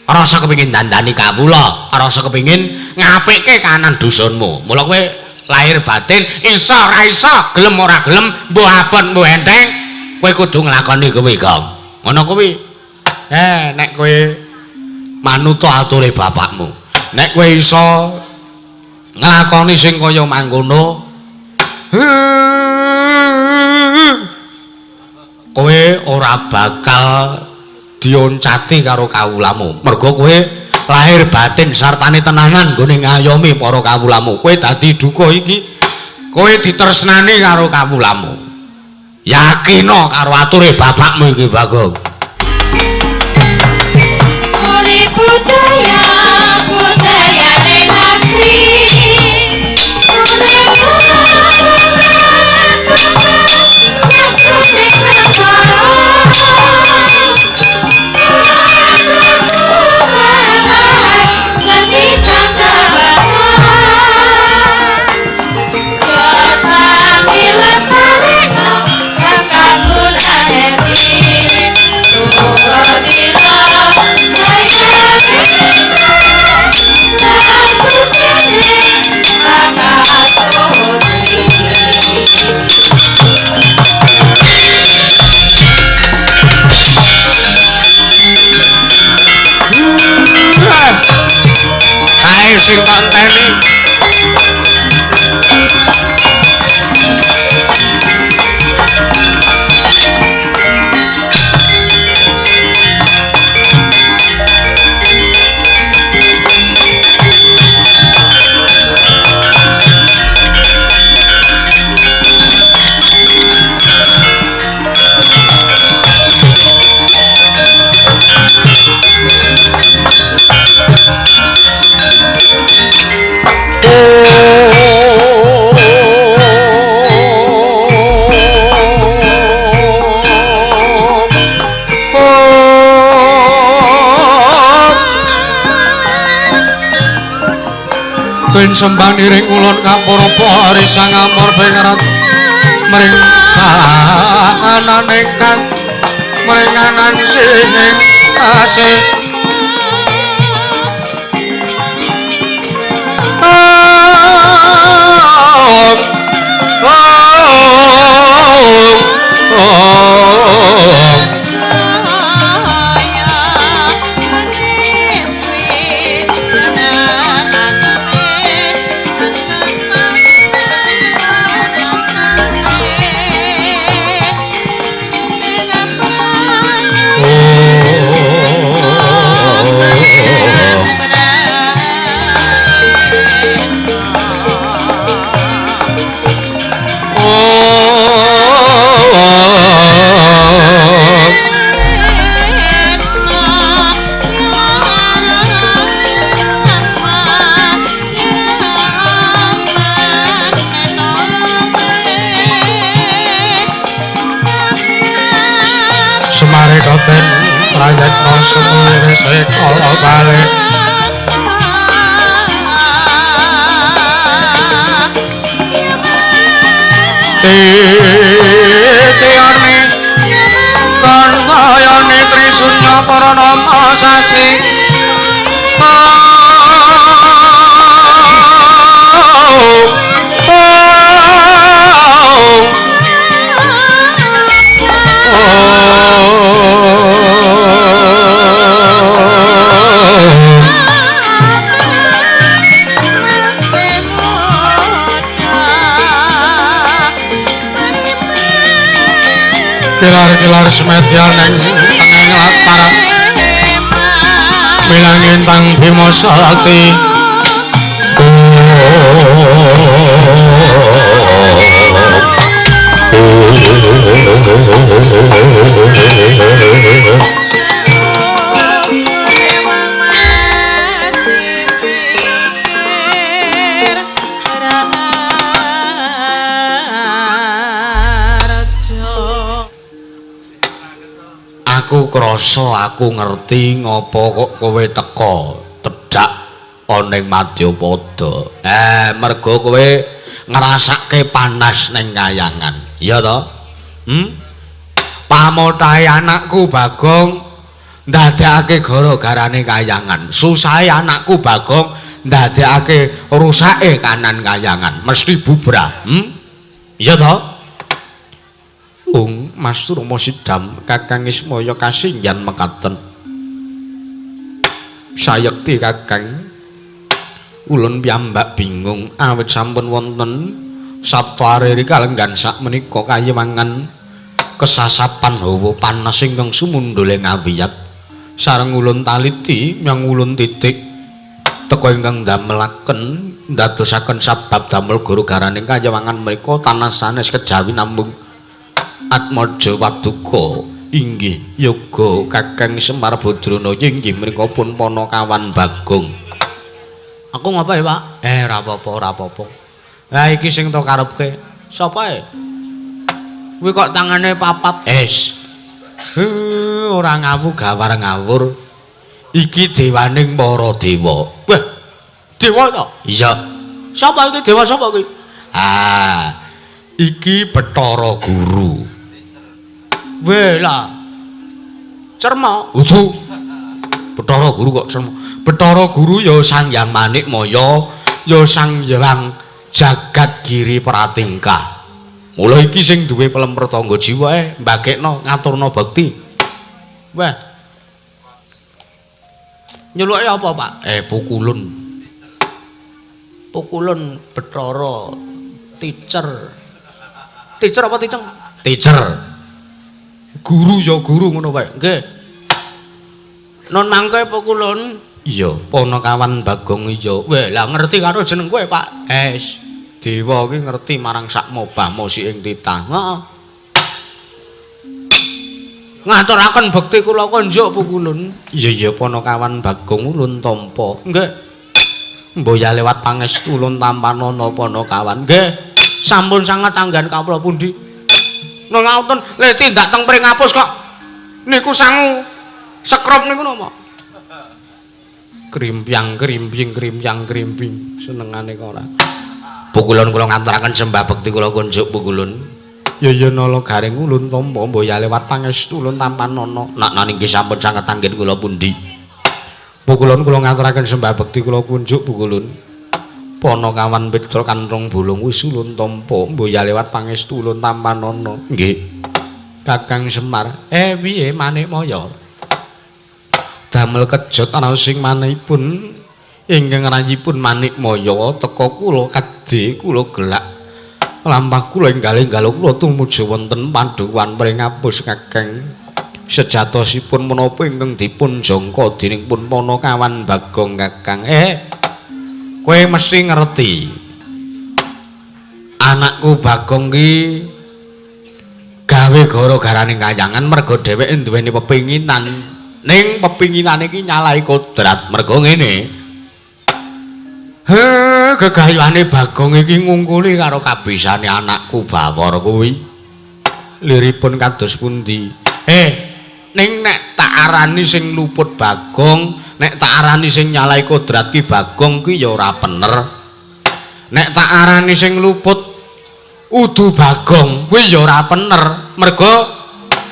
Rasa kepengin dandani kawula, rasa kepengin ngapikke kahanan dusunmu. Mula kowe lahir batin iso ora iso, gelem ora gelem, mbuh abot mbuh enteng, kowe kudu nglakoni kuwi, Gong. Ngono kuwi. Nek kowe manuta ature bapakmu, nek kowe iso nglakoni sing kaya mangkono, kowe ora bakal dioncati karo kawulamu. Mergo kowe lahir batin sartane tenanan nggone ngayomi para kawulamu. Kowe dadi duka iki, kowe ditresnani karo kawulamu. Yakino karo ature bapakmu iki, Bagong. Urip budaya, budayane negeri. Urip saksuning negara. Kae sing tak enteni. Tuwin sembah niring ulun kapurapa hari sang amor pengerat mring kahanan ingkang mringanan sing asih. Om Om Om. Semare koten prayekna semuwire sekala balik. Titiyane kantayane trisunya paranama sasi. Kilar-kilar semedya neng tengah latar milangin tang Bima Sakti. Aku krasa aku ngerti ngopo kok kowe teka tedhak ana ing Madyapada. Mergo kowe ngrasake panas ning kayangan. Iya to? Pamothahe anakku Bagong ndadekake gara-garane kayangan. Susahe anakku Bagong ndadekake rusake kanan kayangan. Mesti bubrah. Iya to? Ung Mas Rama Sidam Kakang Ismaya kasinggihan mekaten. Sayekti Kakang, ulun piyambak bingung awit sampun wonten Sapta Ariri kalenggan sakmenika kayiwangan kesasapan hawa panas ingkang sumundhul ing awiyat. Sareng ulun taliti yang ulun titik teka ingkang ndamelaken ndadosaken sabab damel gara-garaning kayiwangan menika tanah sanes kejawi namung Atmaja Paduka inggih yoga Kakang Semar Badranaya inggih mriku pun Panakawan Bagong. Aku ngapa ya, Pak? Ora apa-apa, ora apa-apa. Lah iki sing to karepke. Sapa e? Kuwi kok tangane papat. Es. Ora ngawu gawar ngawur. Iki dewaning para dewa. Wah. Dewa to? Iya. Sapa iki dewa sapa iki? Ah. Iki Bathara Guru. Weh lah. Cerma. Udu. Bathara Guru kok cerma. Bathara Guru ya Sang Hyang Manikmaya, ya Sang Hyang Jagat Giri Pratingkah. Mula iki sing duwe pelemper tangga jiwa mbagekno ngaturna bekti. Wah. Nyuluke apa, Pak? Pukulun. Pukulun Bathara teacher. Teacher apa teacher? Teacher. Guru ya guru ngono wae. Nggih. Nun mangke Pukulun. Iya, Panakawan Bagong iya. Weh, lah ngerti karo jeneng kowe, Pak. Es. Dewa ki ngerti marang sak mobah mosi ing titah. Heeh. Ngaturaken bekti kula konjuk Pukulun. Iya iya Panakawan Bagong ulun tampa. Nggih. Mboya lewat pangestu ulun tampanana Panakawan. Nggih. Sampun sanget tanggan kawula pundi. Nang ngapunten, le tindak teng Pringapus kok. Niku sangu sekrup niku napa? Krimbyang krimbing krimbyang krimbing senengane kok ora. Pukulun kula ngaturaken sembah bekti kula kunjuk Pukulun. Ya ya nala garing ulun tampa mboya lewat pangestu ulun tampanana. Nak nani nggih sampun sanget tanggen kula pundi. Pukulun kula ngaturaken sembah bekti kula kunjuk Pukulun. Panakawan Petra kanthong bolong wis ulun tampa mboya lewat pangestu ulun tampanana. Nggih. Kakang Semar, piye Manikmaya? Damel kejot ana sing manehipun ingkang rayipun Manikmaya teka kula kadhe kula gelak lampah kula enggal-enggal kula tumuju wonten Pandhuwan Pringapus Kakang. Sejatosipun menapa ingkang dipun jangka dening pun Panakawan Bagong Kakang? Kowe mesti ngerti. Anakku Bagong ki gawe gara-garane kayangan mergo dheweke duweni pepinginan. Ning pepinginane iki nyalahi kodrat. Mergo ngene. He, gegayuhane Bagong iki ngungkuli karo kabisane anakku Bawor kuwi. Liripun kados pundi? Ning nek tak arani sing luput Bagong, nek tak arani sing nyalahi kodrat ki Bagong ki ya ora bener. Nek tak arani sing luput Udu Bagong kuwi ya ora pener, merga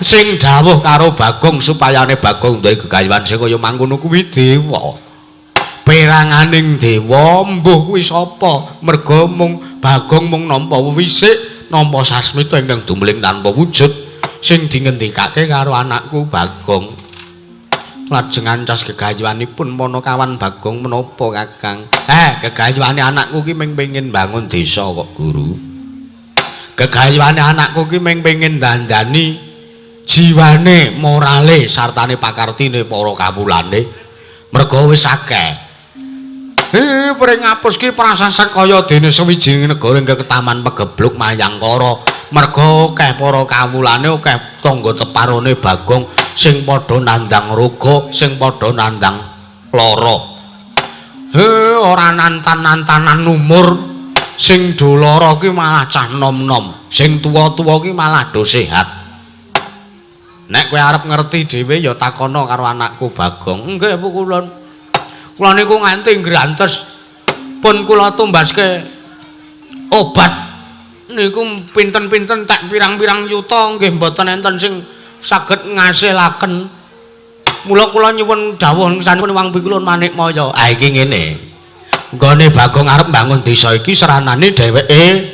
sing dawuh karo Bagong supayane Bagong duwe gegayuhan sing kaya mangkono kuwi dewa. Peranganing dewa mbuh kuwi sapa? Merga mung Bagong mung nampa wisik, nampa sasmita ingkang dumling tanpa wujud sing dingendikake karo anakku Bagong. Lajeng ancas gegayuhanipun Panakawan Bagong menapa Kakang? Gegayuhane anakku ki mung pengin bangun desa kok, Guru. Gegayuhane anakku ki mung pengin dandani jiwane, morale sartane pakartine para kawulane. Merga wis akeh. Pring ngapus ki prasasat kaya dene sawijining negara ingkang ketaman pegebluk Mayangkara. Merga akeh para kawulane, akeh tangga teparone Bagong sing padha nandhang roga, sing padha nandhang lara. Ora nantan-nantanan umur. Sing do lara ki malah cah nom-nom, sing tuwa-tuwa ki malah do sehat. Nek kowe arep ngerti dhewe ya takono karo anakku Bagong. Nggih, Bu kula. Kula niku nganti ngrantes pun kula tumbaske obat niku pinten-pinten tak pirang-pirang yuta nggih mboten enten sing saged ngasilaken. Mula kula nyuwun dawuh ngesanipun Wang Pikulun Manikmaya. Ah iki ngene. Nggone Bagong arep mbangun desa iki seranane dheweke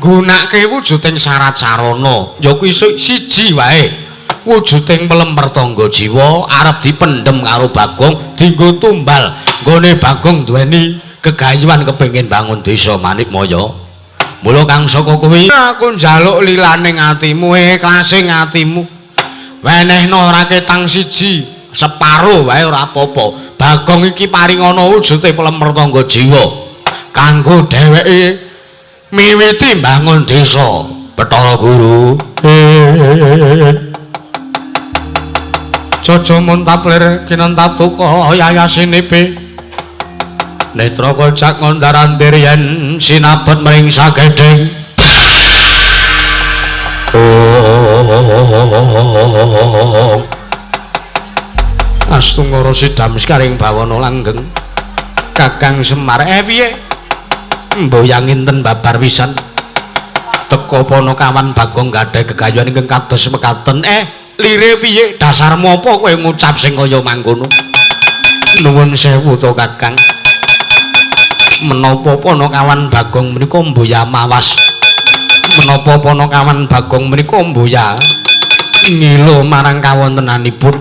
nggunakake wujuding syarat sarana. Ya kuwi siji wae. Wujuding pelemper tangga jiwa arep dipendhem karo Bagong dienggo tumbal. Nggone Bagong duweni gegayuhan kepengin bangun desa Manikmaya. Mula kang saka kuwi aku njaluk lilaning atimu, ikhlase atimu. Wenehno ora ketang siji, separo wae ora apa-apa. Bagong iki paringana wujude pelemper tangga jiwa kanggo dheweke miwiti mbangun desa. Bathara Guru. Jaja muntaplir kinentatuka yayasinipi netra kocak ngondaran yen sinabet mring sagedhing. Astungkara sidam sekaring bawana langgeng Kakang Semar. Piye mboyang inten babar pisan teka Panakawan Bagong gadhah gegayuhan ingkang kados mekaten. Lire piye dasarmu apa kowe ngucap sing kaya mangkono? Nuwun sewu to Kakang, menapa Panakawan Bagong menika mboya mawas? Menapa Panakawan Bagong menika mboya ngilo marang kawontenanipun?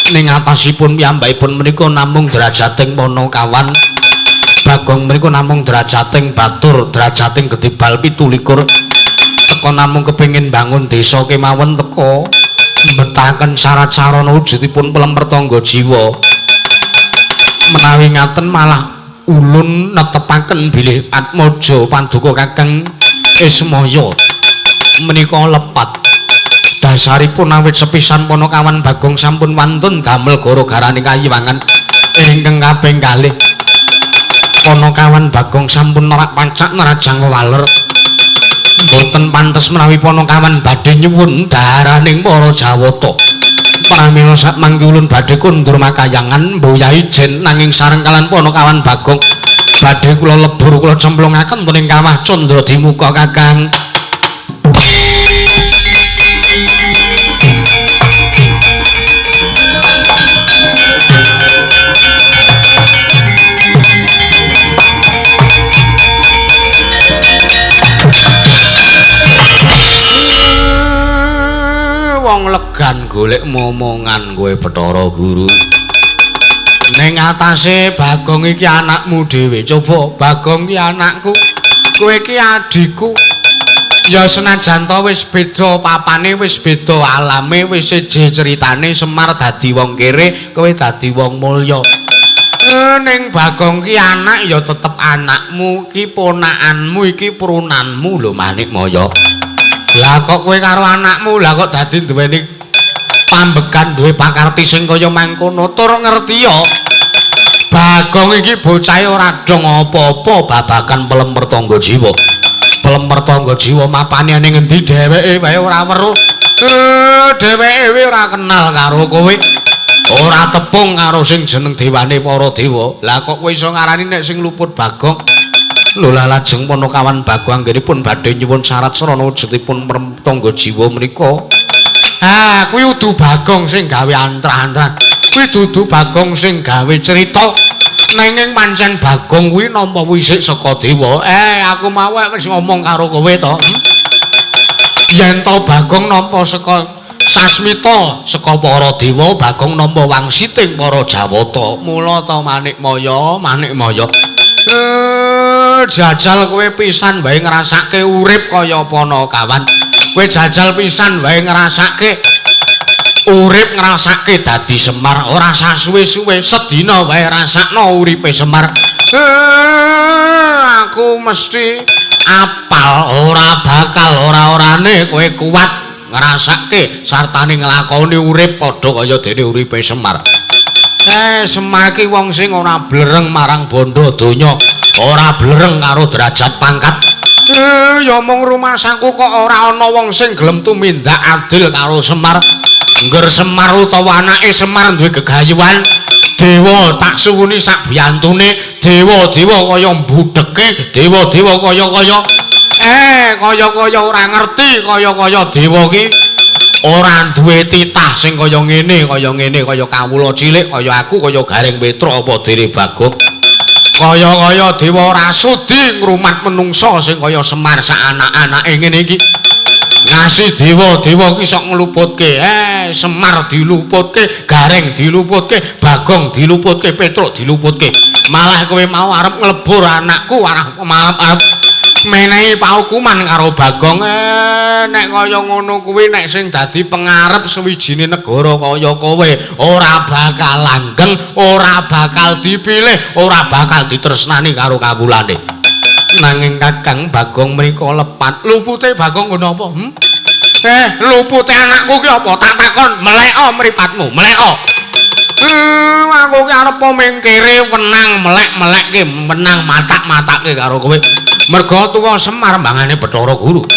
Ning atasipun piyambakipun menika namung derajating Panakawan Bagong menika namung derajating batur, derajating gedibal 27. Teka namung kepengin bangun desa kemawon teka mbetahaken syarat sarana wujudipun pelemper tangga jiwa. Menawi ngaten malah ulun netepaken bilih atmaja paduka Kakang Ismaya menika lepat. Dasaripun awit sepisan Panakawan Bagong sampun wantun damel gara-garane kayiwangan ingkang kaping kalih. Panakawan Bagong sampun nerak pancak nerajang waler. Mboten pantes menawi Panakawan badhe nyuwun daharaning para Jawata. Pramila sakmangke ulun badhe kundur makayangan mboya ijen nanging sareng kalian Panakawan Bagong badhe kula lebur kula cemplungaken wonten ing kawah Candra Dimuka Kakang. Wong legan golek momongan kowe Bathara Guru. Ning atase Bagong iki anakmu dhewe. Coba Bagong iki anakku, kowe iki adhiku. Ya senajan to wis beda papane, wis beda alame, wis seje ceritane. Semar dadi wong kere, kowe dadi wong mulya. Ning Bagong ki anak ya tetep anakmu, iki ponakanmu, iki prunanmu lho Manikmaya. Lah kok kowe karo anakmu lah kok dadi duweni pambegan duwe pakarti sing kaya mangkono. Tur ngerti ya Bagong iki bocahe ora dong apa-apa babagan pelemper tangga jiwa. Pelemper tangga jiwa mapane ning ngendi dheweke wae ora weruh. Dheweke wae ora kenal karo kowe. Ora tepung karo sing jeneng dewane para dewa. Lah kok kowe iso ngarani nek sing luput Bagong? Lho lajeng Panakawan Bagong anggenipun badhe nyuwun syarat sarana wujudipun tangga jiwa menika. Ah, kuwi udu Bagong sing gawe antrah-antrah. Kuwi dudu Bagong sing gawe cerita. Nanging pancen Bagong kuwi nampa wisik saka dewa. Aku mau wis ngomong karo kowe to. Yen to Bagong nampa saka sasmita saka para dewa, Bagong nampa wangsiting para Jawata. Mula to Manikmaya, Manikmaya. Jajal kowe pisan wae ngrasake urip kaya Panakawan. Kowe jajal pisan wae ngrasake urip, ngrasake dadi Semar. Ora sasuwe-suwe sedina wae rasakno uripe Semar. Aku mesti apal ora bakal ora-orane kowe kuat ngrasake sartane nglakoni urip padha kaya dene uripe Semar. Semar ki wong sing ora blereng marang bondo donya, ora blereng karo derajat pangkat. Ya mung rumasaku kok ora ana wong sing gelem tumindak adil karo Semar. Ngger Semar utawa anake Semar duwe gegayuhan, dewa tak suwuni sak biyantune, dewa-dewa kaya mbudheke, dewa-dewa kaya-kaya kaya-kaya ora ngerti, kaya-kaya dewa ki ora duwe titah sing kaya ngene, kaya ngene, kaya kawula cilik, kaya aku, kaya Gareng Petruk apa dene Bagong. Kaya-kaya dewa ora sudi ngrumat menungsa sing kaya Semar sak anak-anake ngene iki. Ngasih dewa-dewa ki sok ngluputke. Semar diluputke, Gareng diluputke, Bagong diluputke, Petruk diluputke. Malah kowe mau arep nglebur anakku, malah arep menehi paukuman karo Bagong. Nek kaya ngono kuwi nek sing dadi pengarep suwijine negara kaya kowe ora bakal langgeng, ora bakal dipilih, ora bakal ditresnani karo kawulane. Nanging Kakang Bagong mriko lepat. Lupute Bagong nggo napa? Lupute anakku ki apa? Tak takon, meleko mripatmu, meleko. Aku ki arep mengkere wenang melek-melekke, wenang matak-matake karo kowe. Merga tuwa Semar mbangane Bathara Guru.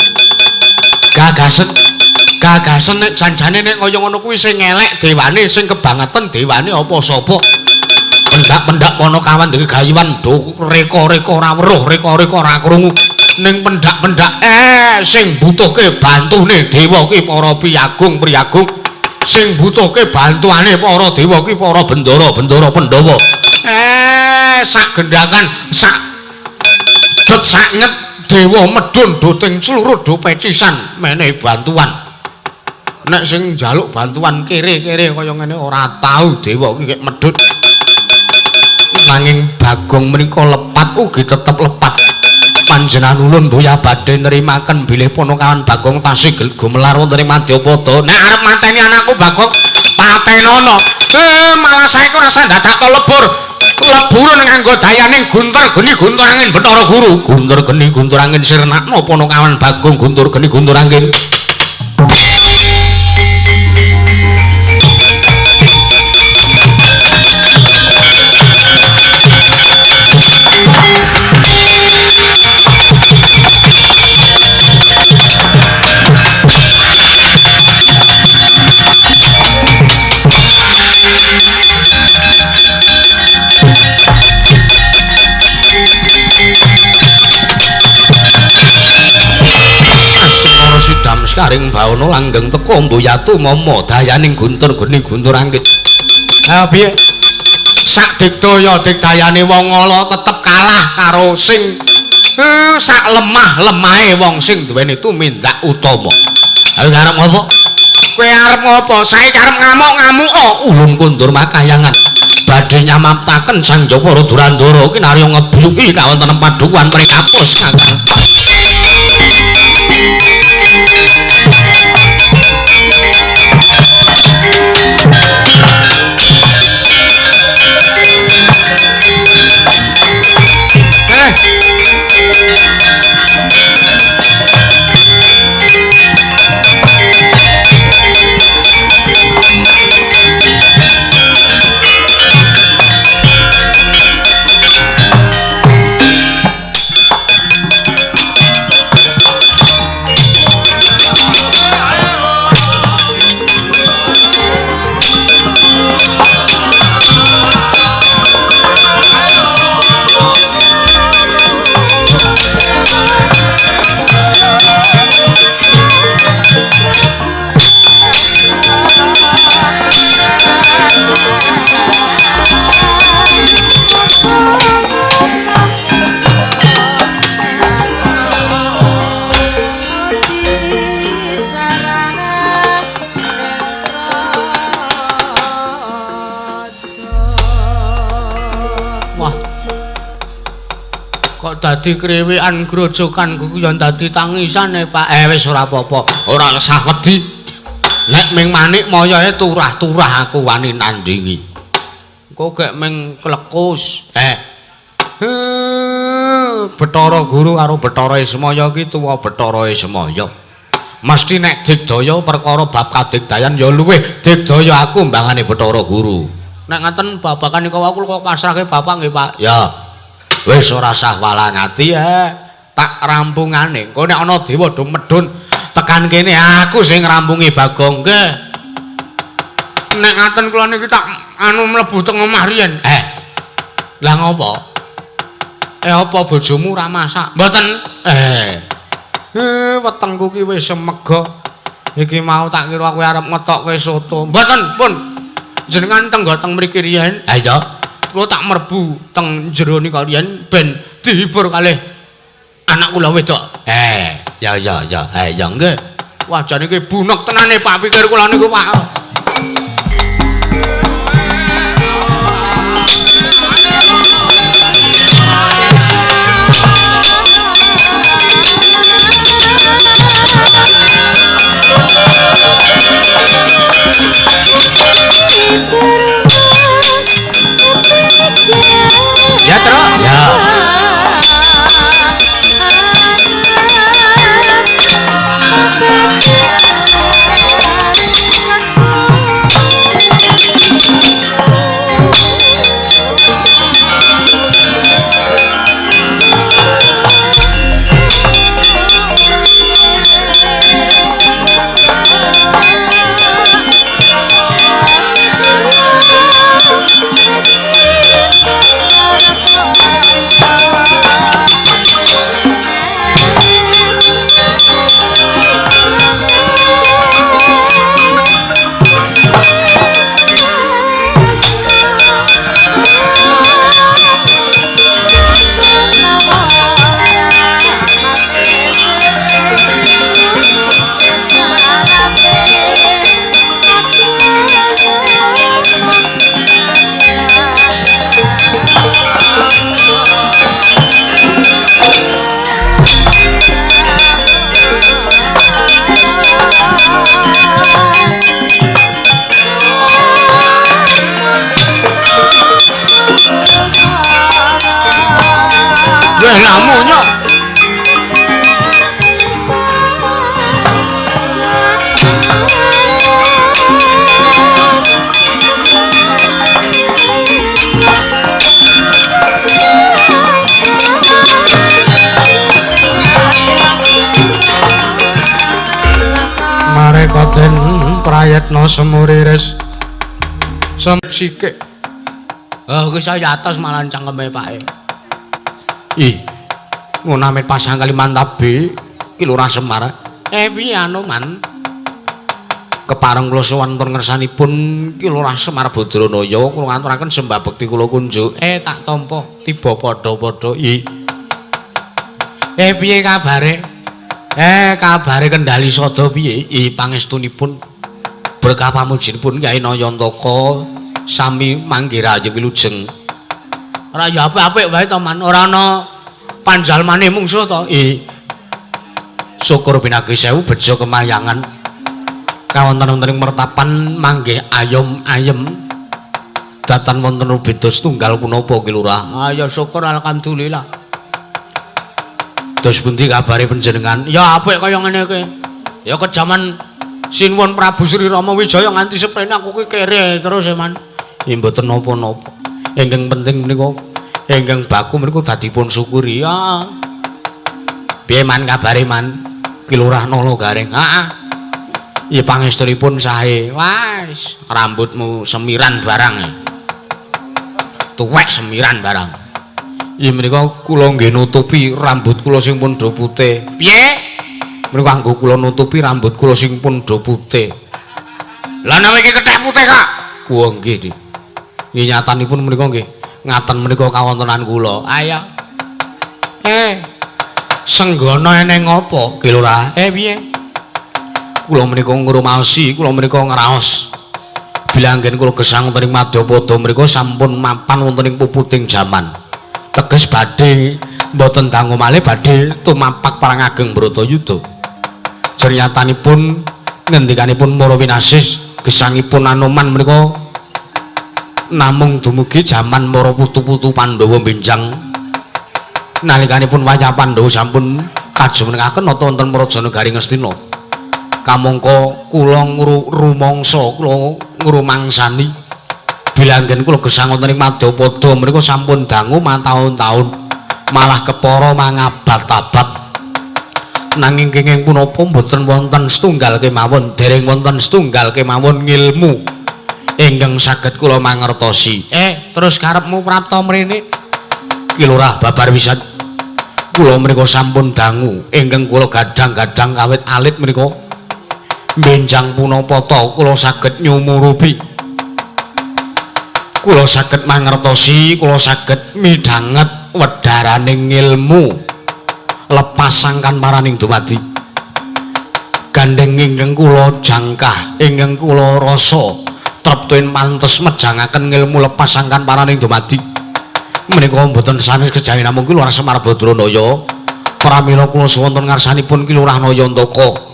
Gagasen, gagasen nek janjane nek kaya ngono kuwi sing elek dewane, sing kebangetan dewane apa sapa? Pendak-pendak Panakawan duwe gayuhan do reka-reka ora weruh, reka-reka ora krungu. Ning pendak-pendak sing butuhke bantune dewa ki para priyagung-priyagung, sing butuhke bantuane para dewa ki para bendara-bendara Pandhawa. Sak gendakan, sak jet sak nyet dewa medhun do ting slurut do pecisan menehi bantuan. Nek sing njaluk bantuan kere-kere kaya ngene ora tau dewa ki kek medhun. Nanging Bagong menika lepat ugi tetep lepat. Panjenengan ulun boya badhe nrimaken bilih Panakawan Bagong tasih gumelar wonten ing Madyapada. Nek arep mateni anakku Bagong, patenono. Malah saiki ora usah dadak to lebur. Leburun nganggo dayaning guntur geni guntur angin Bathara Guru. Guntur geni guntur angin sirnakno Panakawan Bagong guntur geni guntur angin. Sidam sekaring bawana langgeng teka mbuyatu mama dayaning guntur geni guntur angin. Ha piye? Sak digdaya digdayane wong ala tetep kalah karo sing sak lemah-lemahe wong sing duweni tumindak utama. Ha arep ngopo? Kowe arep ngopo? Saiki arep ngamuk-ngamuka ulun kundur makayangan. Badhe nyamaptaken Sang Jawara Durandara kinarya ngebyuki kawontenan padukuhan Pringapus Kakang. Dadi kriwikan grojokan ku ya dadi tangisane, Pak. Wis ora apa-apa. Ora usah wedi. Nek ming manik moyoe turah-turah aku wani nandingi. Engko gek ming klekus. Bathara Guru karo Bathara Ismaya ki tuwa Bathara Ismaya. Mesti nek digdaya perkara bab kadigdayan ya luwih digdaya aku mbangane Bathara Guru. Nek ngaten babagan nika aku kok pasrahke bapak nggih, Pak. Ya. Wis ora sah walangati tak rampungane. Engko nek ana dewa do medhun tekan kene aku sing ngrampungi Bagong nggih. Nek ngaten kula niki tak anu mlebu teng omah riyen. Lah ngopo? Apa bojomu ora masak? Mboten. Wetengku ki wis semega. Iki mau tak kira kowe arep ngetokke soto. Mboten, pun. Jenengan tenggo teng mriki riyen. Ha iya. Kula tak mlebu teng jero nika riyen ben dihibur kalih anak kula wedok. Ya ya ya. Ya nggih. Wah jane iki bunek tenane Pak pikir kula niku, Pak. Ya, Tru. Ya. Weh lamunya. Mareka den prayitna semuriris semsikik. Oh, kuwi saya atas malah cangkeme pake. Ih. Ngono amit pasang Kalimantabe ki Lurah Semar. Piye anu man? Kepareng kula sowan wonten ngersanipun Ki Lurah Semar Badranaya kula ngaturaken sembah bekti kula kunjuk. Tak tampa tiba padha-padha. Ih. Piye kabare? Kabare Kendali Sada piye? Ih, pangestunipun berkah pamujinipun Kyai Nayantaka sami manggi rahayu wilujeng. Ora ya apik-apik wae to man, ora ana panjalmane mungsuh to. Ih. Syukur pinagi sewu bejo kemayangan. Kawonten wonten ing mertapan manggih ayom ayem. Datan wonten rubeda setunggal punapa Ki Lurah? Ah ya syukur alhamdulillah. Dos pundi kabare panjenengan? Ya apik kaya ngene iki. Ya kejaman Sinuwun Prabu Sri Rama Wijaya nganti seprene aku ki kere terus e man. Ya mboten napa-napa. Ingkang penting menika ingkang baku menika dadi pun syukuri. Ya. Piye man kabare man? Ki Lurah Nala Gareng. Heeh. Ya pangestunipun sae. Wah, rambutmu semiran barang. Tuwek semiran barang. Ya menika kula nggih nutupi rambut kula sing pun do putih. Piye? Menika anggo kula nutupi rambut kula sing pun do putih. Lah nek iki kethek putih, Kak. Wah nggih. Nggih nyatanipun menika nggih ngaten menika kawontenan kula. Ayo. Senggono eneng apa, Ki Lurah? Piye? Kula menika ngrumaosi, kula menika ngraos. Bilanggen kula gesang wonten ing Madyapada menika sampun mapan wonten ing puputing jaman. Teges badhe Mboten dangu malih badhe tumapak perang ageng Bratayuda. Jernyatanipun ngendikanipun Mara Winasis gesangipun Anoman menika namung dumugi jaman para putu-putu Pandhawa benjang. Nalikanipun wayah Pandhawa sampun kajumenengaken nata wonten Praja Negari Ngastina. Kamangka kula rumangsa kula ngrumangsani bilanggen kula gesang wonten ing Madyapada menika sampun dangu mataun-taun malah kepara mangabad-abad. Nanging kenging punapa mboten wonten setunggal kemawon, dereng wonten setunggal kemawon ngilmu ingkang saged kula mangertosi. Terus karepmu prapta mrene? Ki Lurah babar wisan. Kula menika sampun dangu ingkang kula gadhang-gadhang kawit alit menika benjang punapa ta kula saged nyumurupi. Kula saged mangertosi, kula saged midhanget wedharaning ngilmu lepas sangkan paraning dumadi. Gandheng ingkang kula jangkah, ingkang kula rasa treptuin pantes mejangaken ngilmu lepas sangkan paraning dumadi. Menika mboten sanes kejawi namung Ki Lurah Semar Badranaya. Pramila kula suwun ngarsanipun Ki Lurah Nayantaka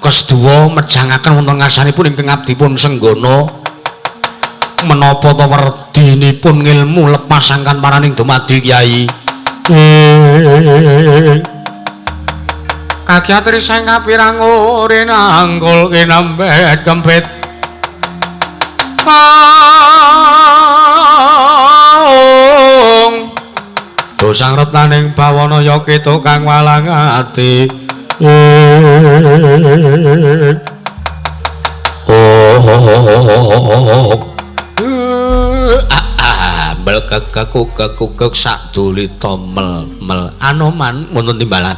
kesduwa mejangaken wonten ngarsanipun ingkang abdipun Senggana menapa ta werdinipun ngilmu lepas sangkan paraning dumadi Kyai. Kagiat riseng kapirang ure nangkul kinambet kempit. Dosang retnaning bawana ya ketuk kang walang ati. Ambel kekekukekukek sakdulita mel mel Anoman wonten timbalan.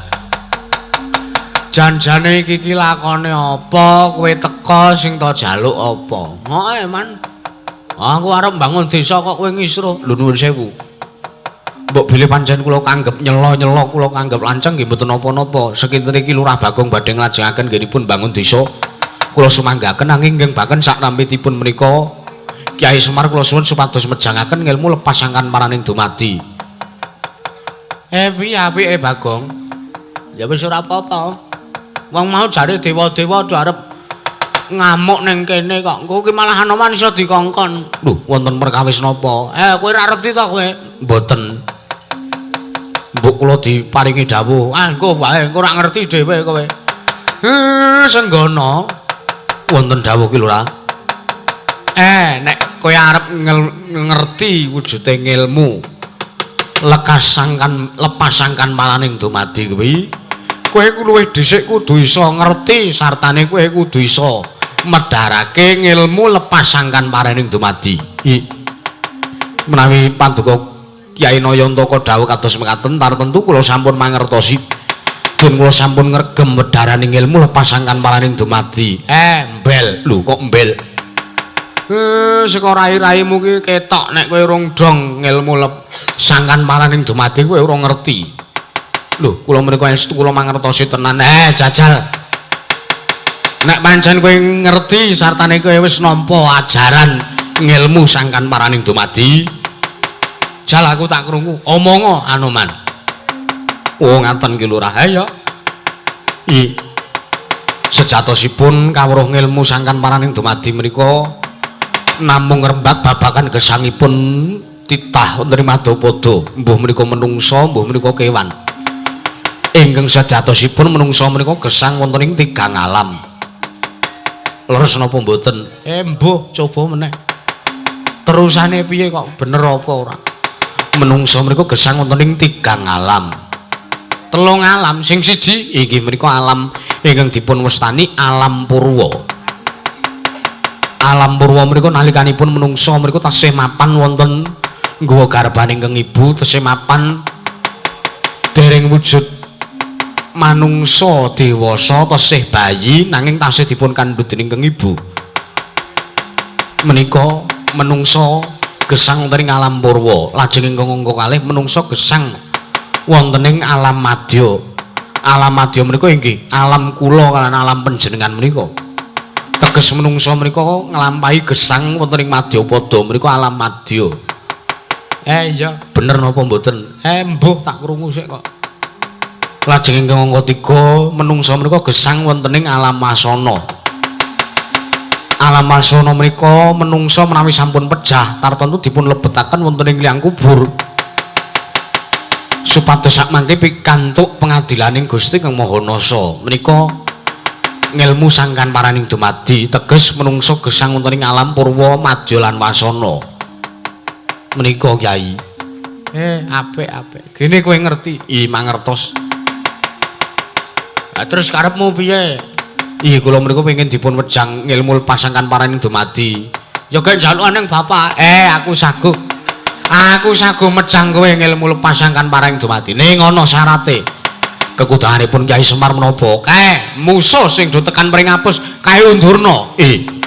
Janjane iki ki lakone apa? Kowe teka sing ta jaluk apa? Ngoe man. Aku arep mbangun desa kok kowe ngisruh. Lho nuwun sewu. Mbok bilih pancen kula kanggep nyela-nyela kula kanggep lanceng nggih mboten napa-napa. Sekinten iki Lurah Bagong badhe nglajengaken nggenipun bangun desa. Kula sumanggaken nanging nggih baken sak nampitipun menika Kyai Semar kula suwun supados mejangaken ngilmu lepas sangkan paraning dumadi. Piye apike Bagong? Ya wis ora apa-apa. Wong mau jare dewa-dewa do arep ngamuk ning kene kok. Engko ki malah Anoman iso dikongkon. Lho, wonten perkawis napa? Kowe ora reti ta kowe? Mboten. Mbok kula diparingi dawuh. Ah, engko wae, engko ora ngerti dhewe kowe. Senggana. Wonten dawuh ki Lurah. Nek kowe arep ngerti wujude ngilmu lekas sangkan lepas sangkan paraning dumadi kuwi, kowe luwih dhisik kudu iso ngerti sartane kowe kudu iso medharake ngilmu lepas sangkan paraning dumadi. Menawi paduka Kyai Nayantaka dawuh kados mekaten tartentu kula sampun mangertosi pun kula sampun ngregem wedharaning ilmu lepas sangkan paraning dumadi. Mbel. Lho kok mbel? Saka rai-raimu ki ketok nek kowe urung dong ngilmu lep sangkan paraning dumadi kowe urung ngerti. Lho, kula menika estu kula mangertosi tenan. Jajal. Nek pancen kowe ngerti sartane kowe wis nampa ajaran ngilmu sangkan paraning dumadi, jal aku tak krungu. Omongo Anoman. Oh, ngaten ki Lurah. Ya. I. Sejatosipun kawruh ngilmu sangkan paraning dumadi menika namung ngrembak babagan gesangipun titah wonten ing Madyapada, mbuh menika menungsa, mbuh menika kewan. Ingkang sejatosipun menungsa menika gesang wonten ing tigang alam. Leres napa mboten? Mbuh, coba meneh. Terusane piye kok bener apa ora? Menungsa menika gesang wonten ing tigang alam. Telung alam, sing siji inggih menika alam ingkang dipun wastani alam purwa. Alam purwa menika nalikanipun menungsa menika tasih mapan wonten nggawa garbane ingkang ibu, tasih mapan dereng wujud manungsa dewasa, tasih bayi nanging tasih dipun kandhut dening ingkang ibu. Menika menungsa gesang wonten ing alam purwa. Lajeng ingkang angka kalih menungsa gesang wonten ing alam madya. Alam madya menika inggih alam kula kaliyan alam panjenengan menika. Teges menungsa menika nglampahi gesang wonten ing madyapada menika alam madya. Iya, bener. Bener napa mboten? Mbuh tak krungu sik kok. Lajeng ingkang angka 3 menungsa menika gesang wonten ing alam wasana. Alam wasana menika menungsa menawi sampun pejah tartantu dipun lebetaken wonten ing liang kubur. Supados sakmangke pikantuk pengadilaning Gusti Kang Maha Nasa. Menika ngelmu sangkan paraning dumadi teges menungsa gesang wonten ing alam purwa, madya lan wasana. Menika Kyai. Apik-apik. Gene kowe ngerti? Ih, mangertos. Lah terus karepmu piye? Ih, kula mriku pengin dipun wejang ngilmu pasangkan paraning dumadi. Ya gek njalukan ning bapak. Aku saguh. Aku saguh mejang kowe ngilmu pasangkan paraning dumadi. Ning ana syarate. Kekudahanipun Kyai Semar menapa? Kae musuh sing do tekan pring apus kae undurna. Ih.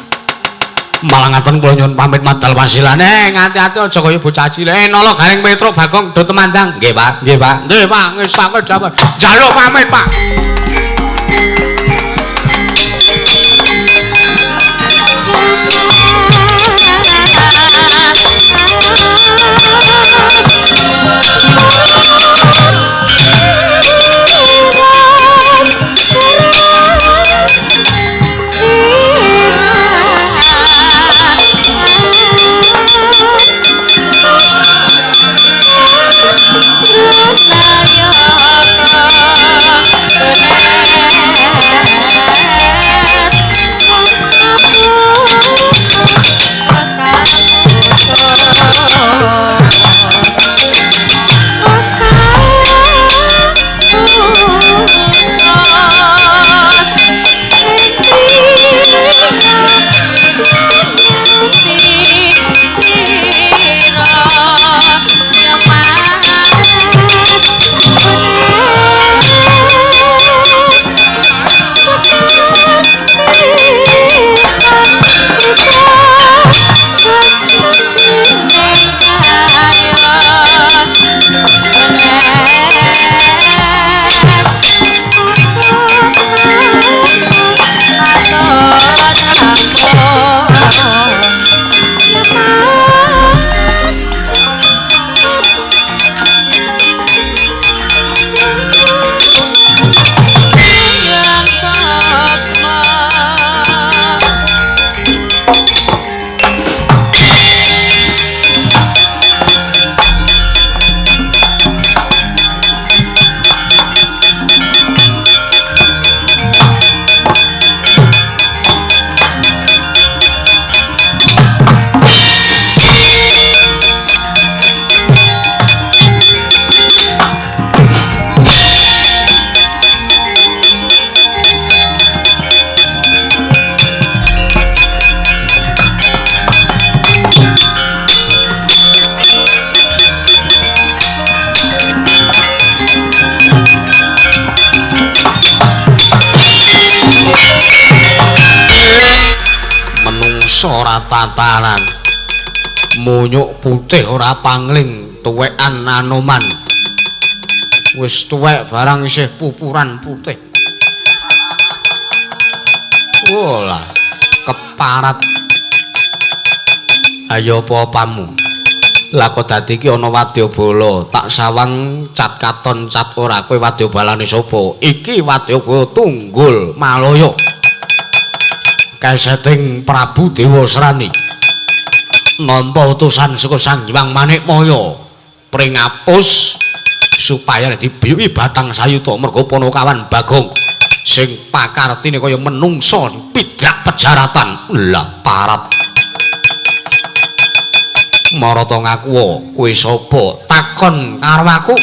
Malah ngaten kula nyuwun pamit madal wasilane. Ngati-ati aja kaya bocah cilik. Nala Gareng Petruk Bagong do temandang. Nggih, Pak. Nggih, Pak. Nggih, Pak. Ngestake jawab. Njaluk pamit, Pak. Ora tataran munyuk putih ora pangling tuwekan Anoman wis tuwek barang isih pupuran putih. Wolah keparat. Ayo apa-apamu lah kok dadi iki ana wadyabala tak sawang cat katon cat ora kowe wadyabalane sapa? Iki wadyabala Tunggul Malaya kaseting Prabu Dewasrani nampa utusan saka Sang Hyang Manikmaya pring apus supaya dibiyuki batang sayuta merga Panakawan Bagong sing pakartine kaya menungsa pidak pejaratan. Lah parat marata ngaku kowe sapa? Takon karo aku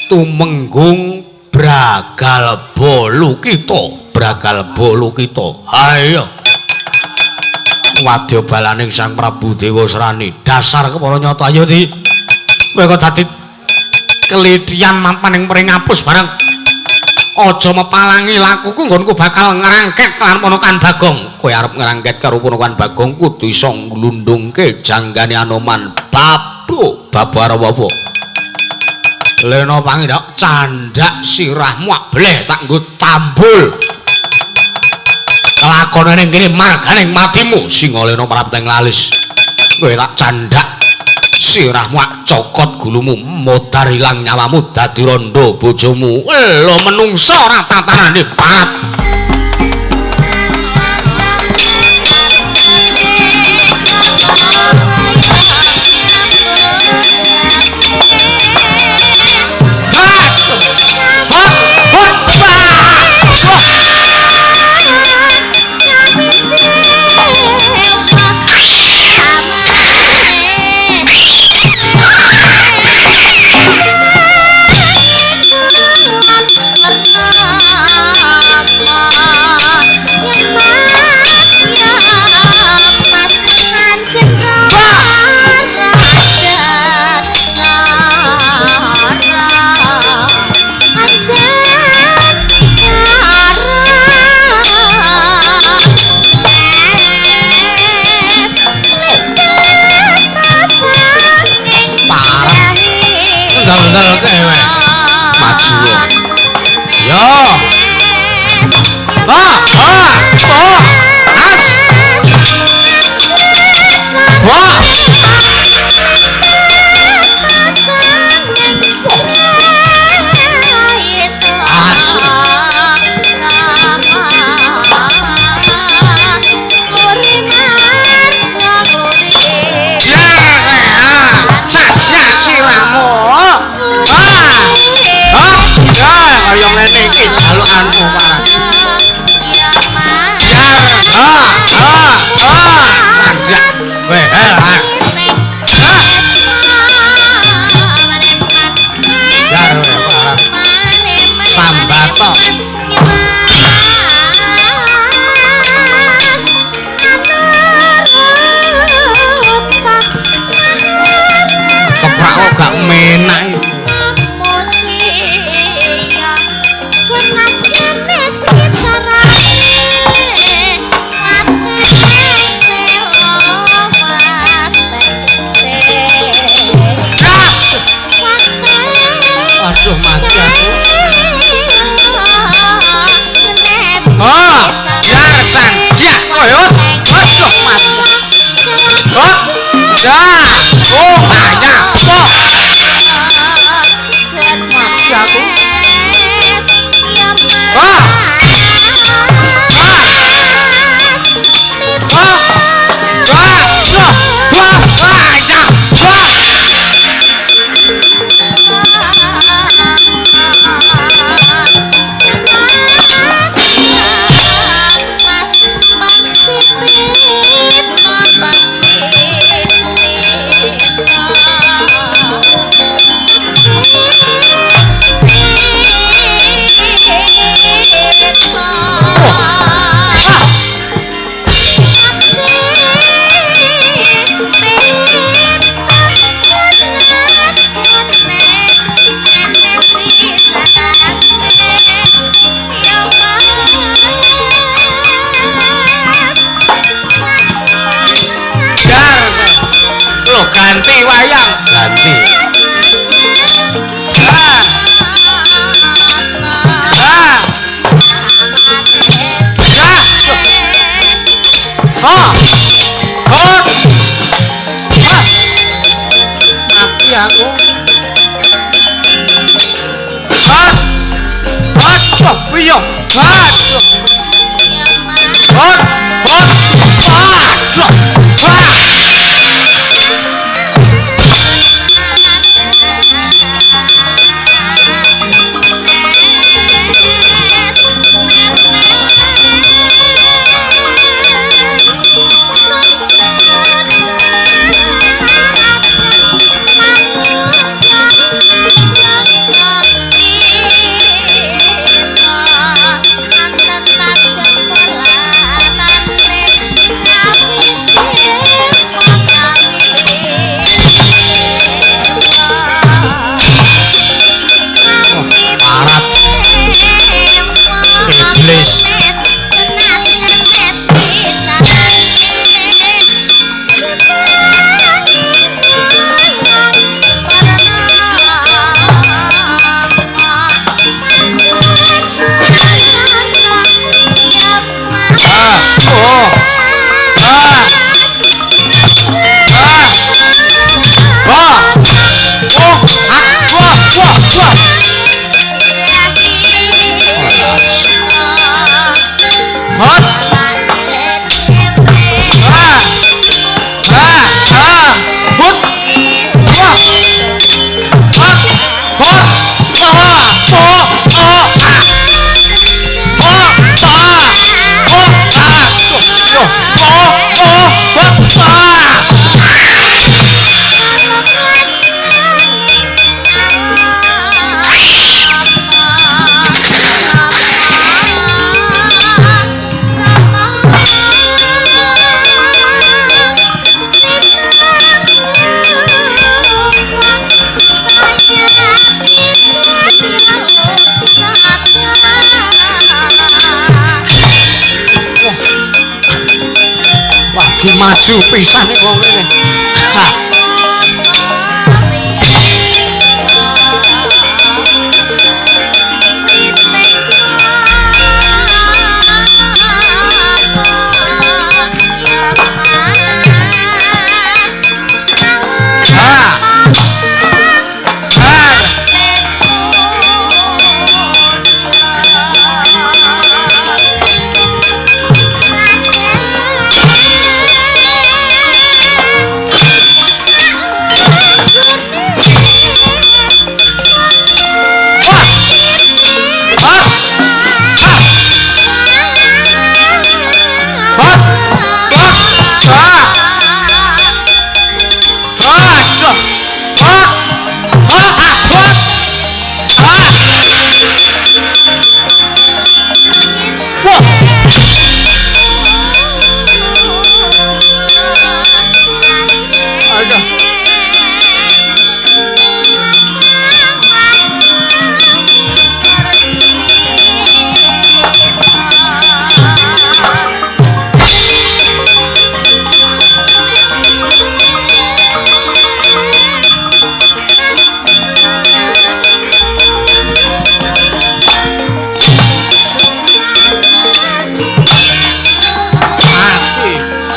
Tumenggung Bragalba Lukita. Bragalba Lukita. Ayo wadyabalaning Sang Prabu Dewasrani dasar kepara nyata. Ayo di kowe kok dadi kelithian mampaning pring apus bareng aja mepalangi lakuku nggonku bakal ngrangket lan Ponokan Bagong. Kowe arep ngrangket karo Ponokan Bagong kudu iso nglundungke janggane Anoman. Babu babu arep apa? Lena pangindak candhak sirahmu bleh tak nggo tambul. Kelakone ning kene marganing matimu. Singalena prapteng lalis. Kowe tak candhak Sirahmu ak cokot gulumu, modar ilang nyawamu dadi rondo bojomu. Lho menungso ora tatarane parat. Ganti wayang, ganti. Mati aku. Lagi maju pisan nek wong ngene.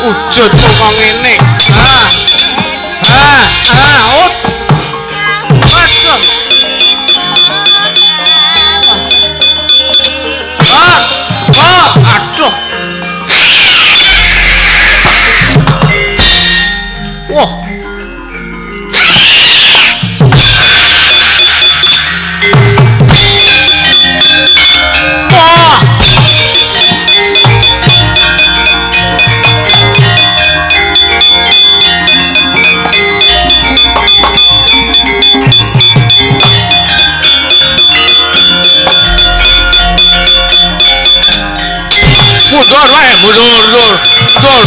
Wujud kok ngene. Ha. Ha, ha, ut. Waduh. Ha. Ha, aduh. Wah. Wah. Mundur wae, mundur, mundur, mundur.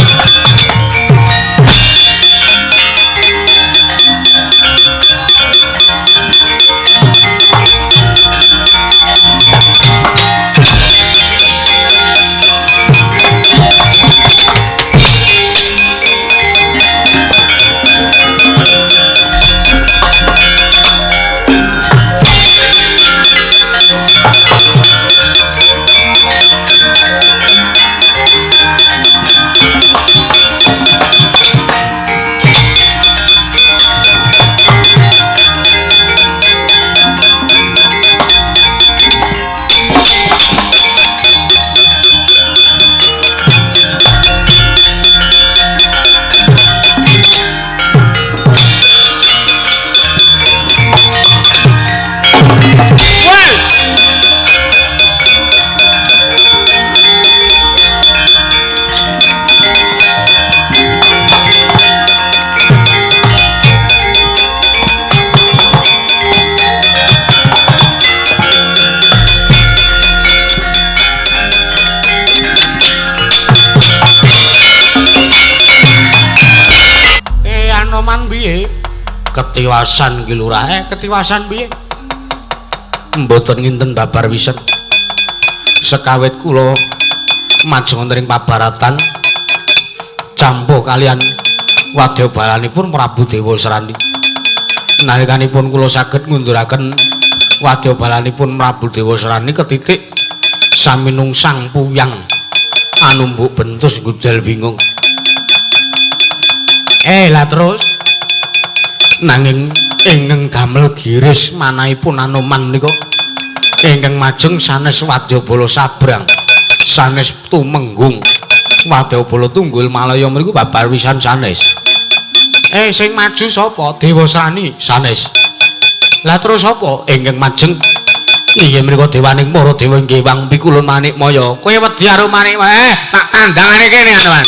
Anoman piye? Ketiwasan ki lurah. Ketiwasan piye? Mboten nginten babar wisen. Sekawit kula majeng wonten ing pabaratan campuh kalian wadyabalanipun Prabu Dewasrani. Nalikanipun kula saged ngunduraken wadyabalanipun Prabu Dewasrani ketitik saminungsang puyang anumbuk bentus gudel bingung. Lah terus nanging ingkang damel giris manahipun Anoman menika ingkang majeng sanes wadyabala sabrang, sanes tumenggung, wadyabala tunggul malaya mriku babar wisan sanes. Sing maju sapa? Dewasrani sanes. Lah terus sapa ingkang majeng? Inggih menika dewaning para dewa inggih Wang Pikulun Manikmaya. Kowe wedi karo Manikmaya? Tak tandangane kene Anoman.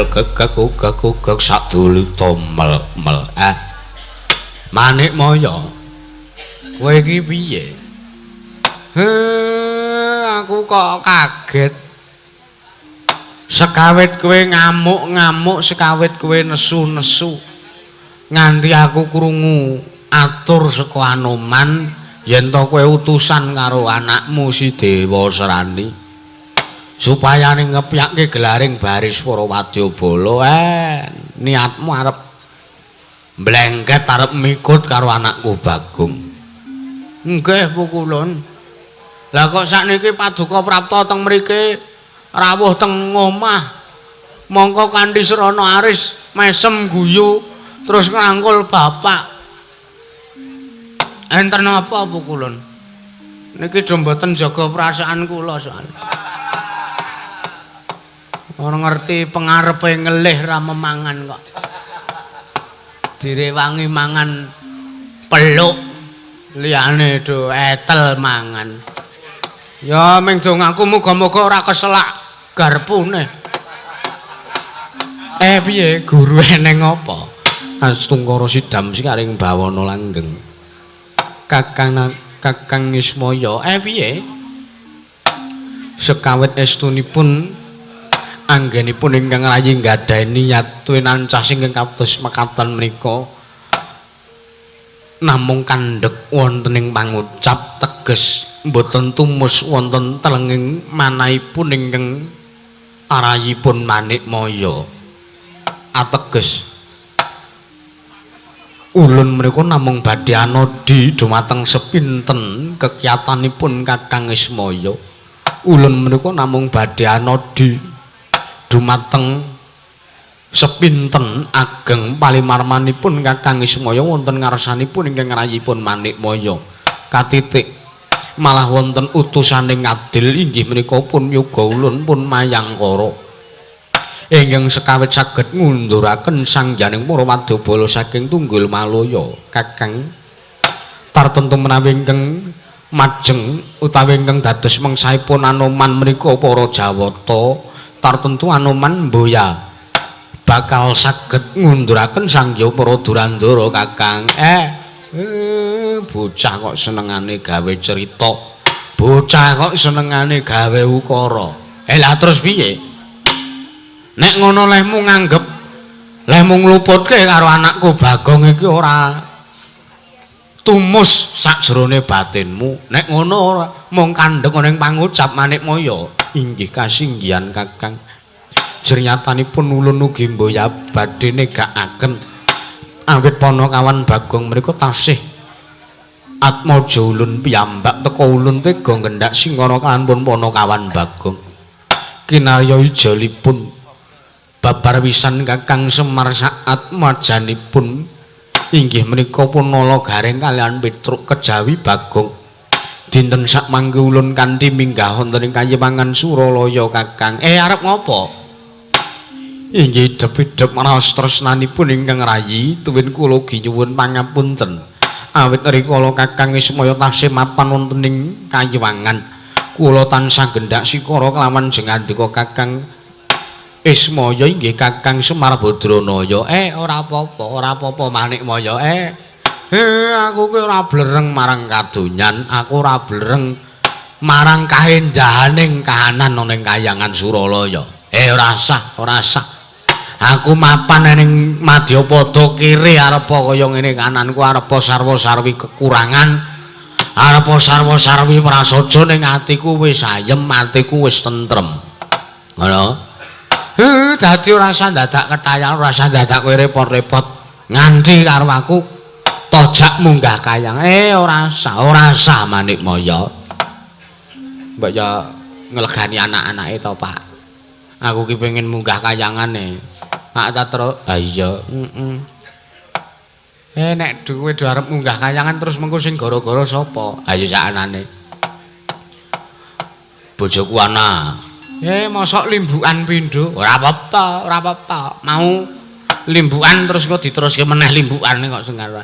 gegek ugek ugek sadulita mel mel. Manikmaya, kowe iki piye? Aku kok kaget. Sekawit kowe ngamuk-ngamuk, sekawit kowe nesu-nesu, nganti aku krungu atur saka Anoman yen to kowe utusan karo anakmu si Dewa Serani supaya ngepyake gelaring baris para wadyabala. Niatmu arep mblengket, arep mikut karo anakku Bagong. Nggih pukulun. Lah kok sakniki paduka prapta teng mriki rawuh teng omah, mongko kanthi srana aris mesem guyu terus ngrangkul bapak. Enten apa pukulun? Niki do mboten jaga perasaan kula soal. Ora ngerti pengarepe ngelih ra memangan kok. Direwangi mangan peluk liyane do etel mangan. Ya ming dongaku muga-muga ora keselak garpune. Piye guru eneng apa? Astungkara sidam sikaring bawana langgeng. Kakang Ismaya, piye? Sekawit estunipun anggenipun ingkang rayi nggadahi niat tuwin ancas ingkang kados mekaten menika namung kandhek wonten ing pangucap teges mboten tumus wonten telenging manahipun ingkang arayipun Manikmaya. Ateges ulun menika namung badhe anodi dumateng sepinten kekiyatanipun Kakang Ismaya. Ulun menika namung badhe anodi dumateng sepinten ageng palimarmanipun Kakang Ismaya wonten ngarsanipun ingkang rayipun Manikmaya. Katitik malah wonten utusane ngadil inggih menika pun yoga ulun pun mayangkara ingkang sekawit saged ngunduraken sangjaning para wadyabala saking Tunggul Malaya. Kakang tartemtu menawi ingkang majeng utawi ingkang dados mengsahipun Anoman menika para Jawata, tartemtu Anoman mboya bakal saged ngunduraken sangya para Durandara. Kakang, bocah kok senengane gawe cerita, bocah kok senengane gawe ukara. Lah terus piye? Nek ngono lehmu nganggep lehmu ngluputke karo anakku Bagong iki ora tumus sakjroning batinmu. Nek ngono ora mung kandhek ana ing pangucap Manikmaya. Inggih kasinggihan Kakang. Jernyatanipun ulun ugi mboya badhe negakaken awit panakawan Bagong menika tasih atmaja ulun piyambak teka ulun tega nggendhak singkara kalampun panakawan Bagong. Kinarya ijolipun babar wisan Kakang Semar saat majanipun inggih menika punala gareng kalian Petruk kejawi Bagong. Dinten sakmangke ulun kanthi minggah wonten ing kayiwangan Suralaya. Kakang, arep ngopo? Inggih idhep-idhep raos tresnanipun ingkang rayi tuwin kula ugi nyuwun pangapunten awit rikala Kakang Ismaya tasih mapan wonten ing kayiwangan kula tansah gendhak sikara kelawan jengandika Kakang Ismaya inggih Kakang Semar Badranaya. Ora apa-apa, ora apa-apa Manikmaya. Aku ki ora blereng marang kadonyan, aku ora blereng marang kaendahaning kahanan ana ing kayangan Suralaya. Ora sah, ora sah. Aku mapan ning Madyapada kiri arepa kaya ngene kananku arepa sarwa-sarwi kekurangan, arepa sarwa-sarwi prasaja ning atiku wis ayem, atiku wis tentrem. Ngono. Dadi ora usah dadak ketayang, ora usah dadak kowe repot-repot nganti karo aku tojak munggah kayang. Ora usah, ora usah Manikmaya. Mbok ya nglegani anak-anake to, Pak. Aku ki pengen munggah kayangane. Pak Tatro. Ha iya, heeh. Nek kowe do arep munggah kayangan terus mengko sing gara-gara sapa? Ha ya sakanane. Bojoku ana. Mosok limbukan pindho? Ora apa-apa, ora apa-apa. Mau limbukan terus kok diteruske meneh limbukane kok sing karo.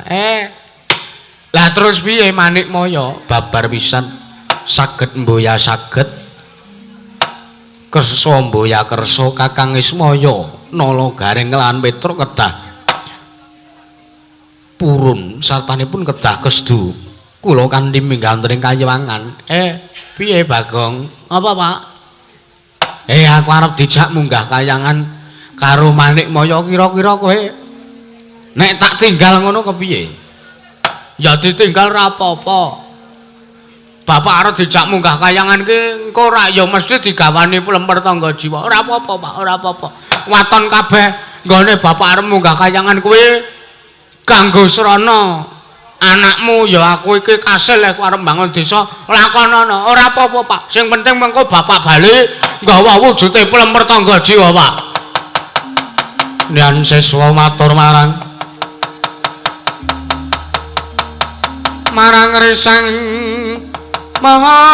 Lah terus piye Manikmaya? Babar pisan saged mboya saged kersa mboya kersa Kakang Ismaya Nala Gareng lan Petruk kedah purun sartanipun kedah kesdu. Kula kanthi minggah wonten ing kayiwangan. Piye Bagong? Apa, Pak? Aku arep dijak munggah kayangan karo Manikmaya, kira-kira kowe nek tak tinggal ngono kepiye? Ya ditinggal ora apa-apa. Bapak arep dijak munggah kayangan ki engko ora ya mesti digawani plemper tangga jiwa. Ora apa-apa, Pak, ora apa-apa. Waton kabeh nggone bapak arep munggah kayangan kuwi kanggo srana anakmu ya aku iki kasil aku arep mbangun desa, lakonono. Ora apa-apa, Pak. Sing penting mengko bapak bali nggawa wujude plemper tangga jiwa, Pak. Nyan siswa matur marang marang risang Mahayaki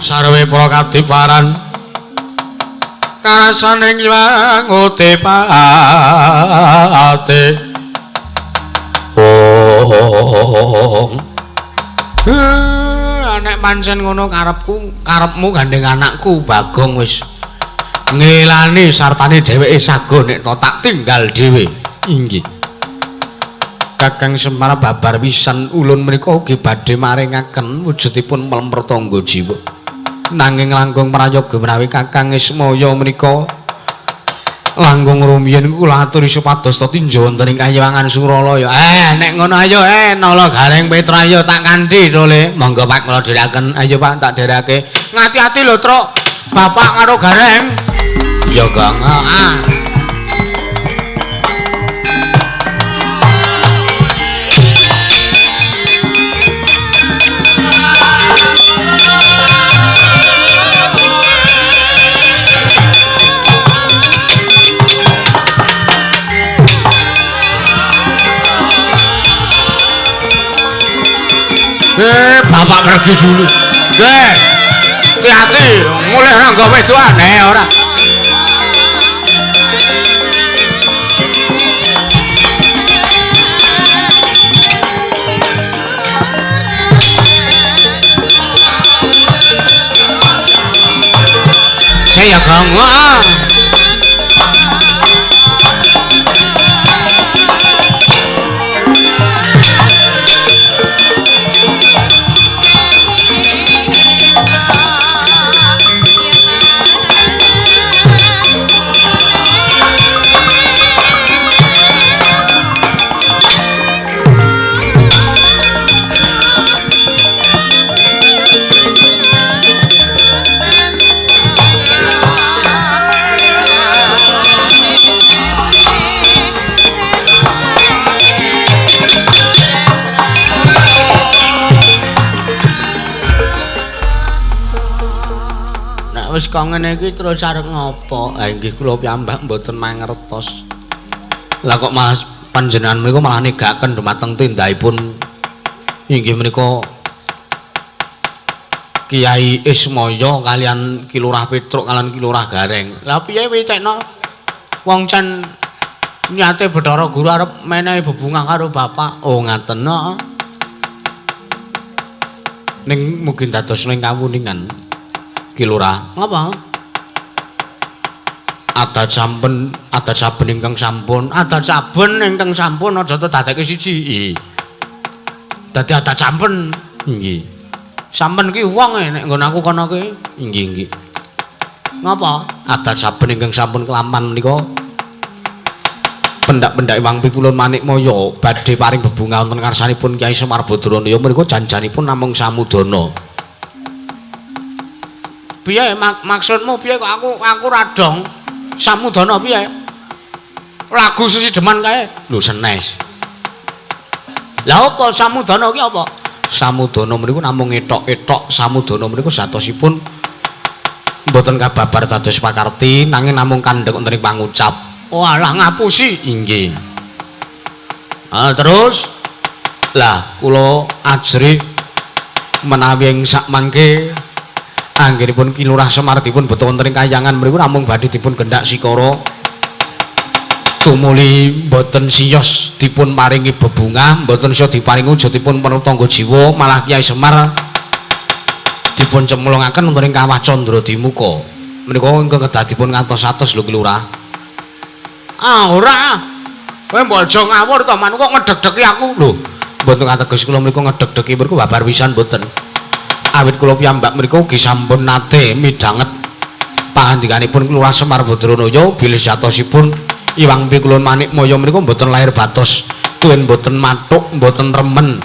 sarwe para kadiparan karasaning wanguti pate. Oh, nek pancen ngono karepku, karepmu gandeng anakku Bagong wis ngelani sartane dheweke sago nek tak tinggal dhewe. Inggih. Kakang Semar babar pisan ulun menika ugi badhe maringaken wujudipun mlemper tangga jiwa. Nanging langkung prayoga menawi Kakang Ismaya menika langkung rumiyin kula aturi supados tinja wonten ing kayiwangan Suralaya. Nek ngono ayo Nala Gareng Petra ayo tak kanthi to Le. Monggo Pak kula dherekaken. Ayo Pak tak dherekake. Ngati-ati lho Truk. Bapak karo Gareng. Iya Gong. Heeh. Bapak pergi dulu. Nggih. Hati-hati, mulih rangga wedoan ora. Saya ganggu. Wis kok ngene iki terus arep ngopo? Ha inggih kula piyambak mboten mangertos. Lah kok malah panjenengan menika malah negaken dumateng tindakipun inggih menika Kiai Ismaya kalian Ki Lurah Petruk kalian Ki Lurah Gareng. Lah piye wicekno? Wong cen niate Bathara Guru arep menehi bebungah karo bapak. Oh ngaten no. Ning mugi dados ning kawuningan. Ki Lurah, ngapa? Adat sampun, adat saben ingkang sampun, adat saben ingkang sampun aja dadekke siji. Dadi adat sampun. Nggih. Sampen ki wong nek nggon aku kono ki. Nggih, nggih. Ngapa? Adat saben ingkang sampun kelaman menika pendak-pendak wang pikulun Manikmaya badhe paring bebungah wonten ngarsanipun Kyai Semar Badranaya menika janjanipun namung samudana. Piye maksudmu piye kok aku radong samudana piye? Lagu sesideman kae lho senes. Lah apa samudana ki apa? Samudana mriku namung etok-etok, samudana mriku satosipun mboten kababar dados pakarti nanging namung kandhek wonten ing pangucap. Walah ngapusi. Inggih. Ah terus lah kula ajrih menawi ing sakmangke anggenipun Ki Lurah Semar dipun beto wonten ing kayangan mriku namung badhe dipun gendak sikara Tumuli mboten siyos dipun paringi bebungah, mboten siyos diparingi wujudipun tangga jiwa, malah Kyai Semar dipun cemlungaken wonten ing Kawah Candra Dimuka. Menika ingkang kedah dipun ngantos-atos lho Ki Lurah. Ah ora. Kowe mbok aja ngawur to, Man, kok ngedeg-degi aku lho. Mboten ateges kula mriku ngedeg-degi mriku babar pisan mboten. Awit kula piyambak mriku ugi sampun nate midhanget pangandikanipun Lurah Semar Badranaya bilih jatosipun Iwang Pikulun Manikmaya mriku mboten lahir batos, tuwin mboten mathuk, mboten remen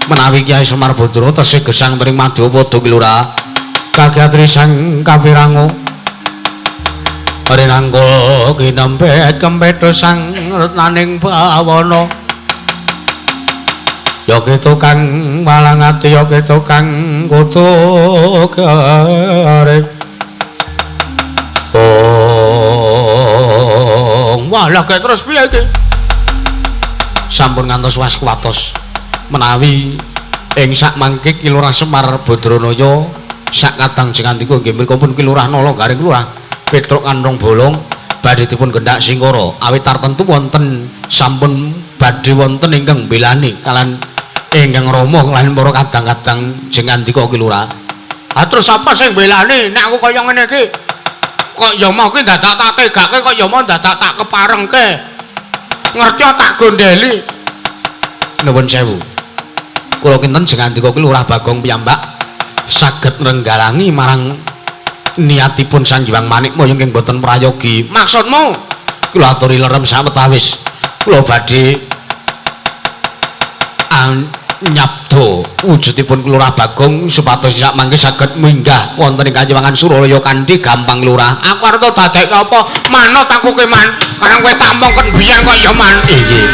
menawi Kyai Semar Badrana tesih gesang mring Madyapada Ki Lurah. Kagatri sang kapirango rinangga kinempet kempetho sang retnaning bawana. Ya ketu kang malang ati, ya ketu kang kutu garing. Oh, walah kae terus piye iki? Sampun ngantos was kuwatos menawi ing sak mangke Ki Lurah Semar Badranaya sak kadang jengandika nggih mriku pun Ki Lurah Nala Garing Lurah Petruk Kanthong Bolong badhe dipun gendhak singkara awit tartentu wonten sampun badhe wonten ingkang mbelani kalian ingkang rama kalian para kadang-kadang jengandika Ki Lurah. Ah terus apa sing mbelani nek aku kaya ngene iki? Kok ya mau ki dadak tak tegake, kok ya mau dadak tak keparengke. Ngerti tak gondeli. Nuwun sewu. Kula kinten jengandika Ki Lurah Bagong piyambak saged nrenggalangi marang niatipun Sang Hyang Manikmaya ingkang boten prayogi. Maksudmu? Kula aturi lerem sawetawis. Kula badhe nyabda wujudipun Lurah Bagong supados sak mangke saged minggah wonten ing Kayiwangan Suralaya kanthi gampang Lurah. Aku arep dadekke apa? Manut aku ki Man. Karang kowe tak mongkon biyen kok ya Man. Inggih.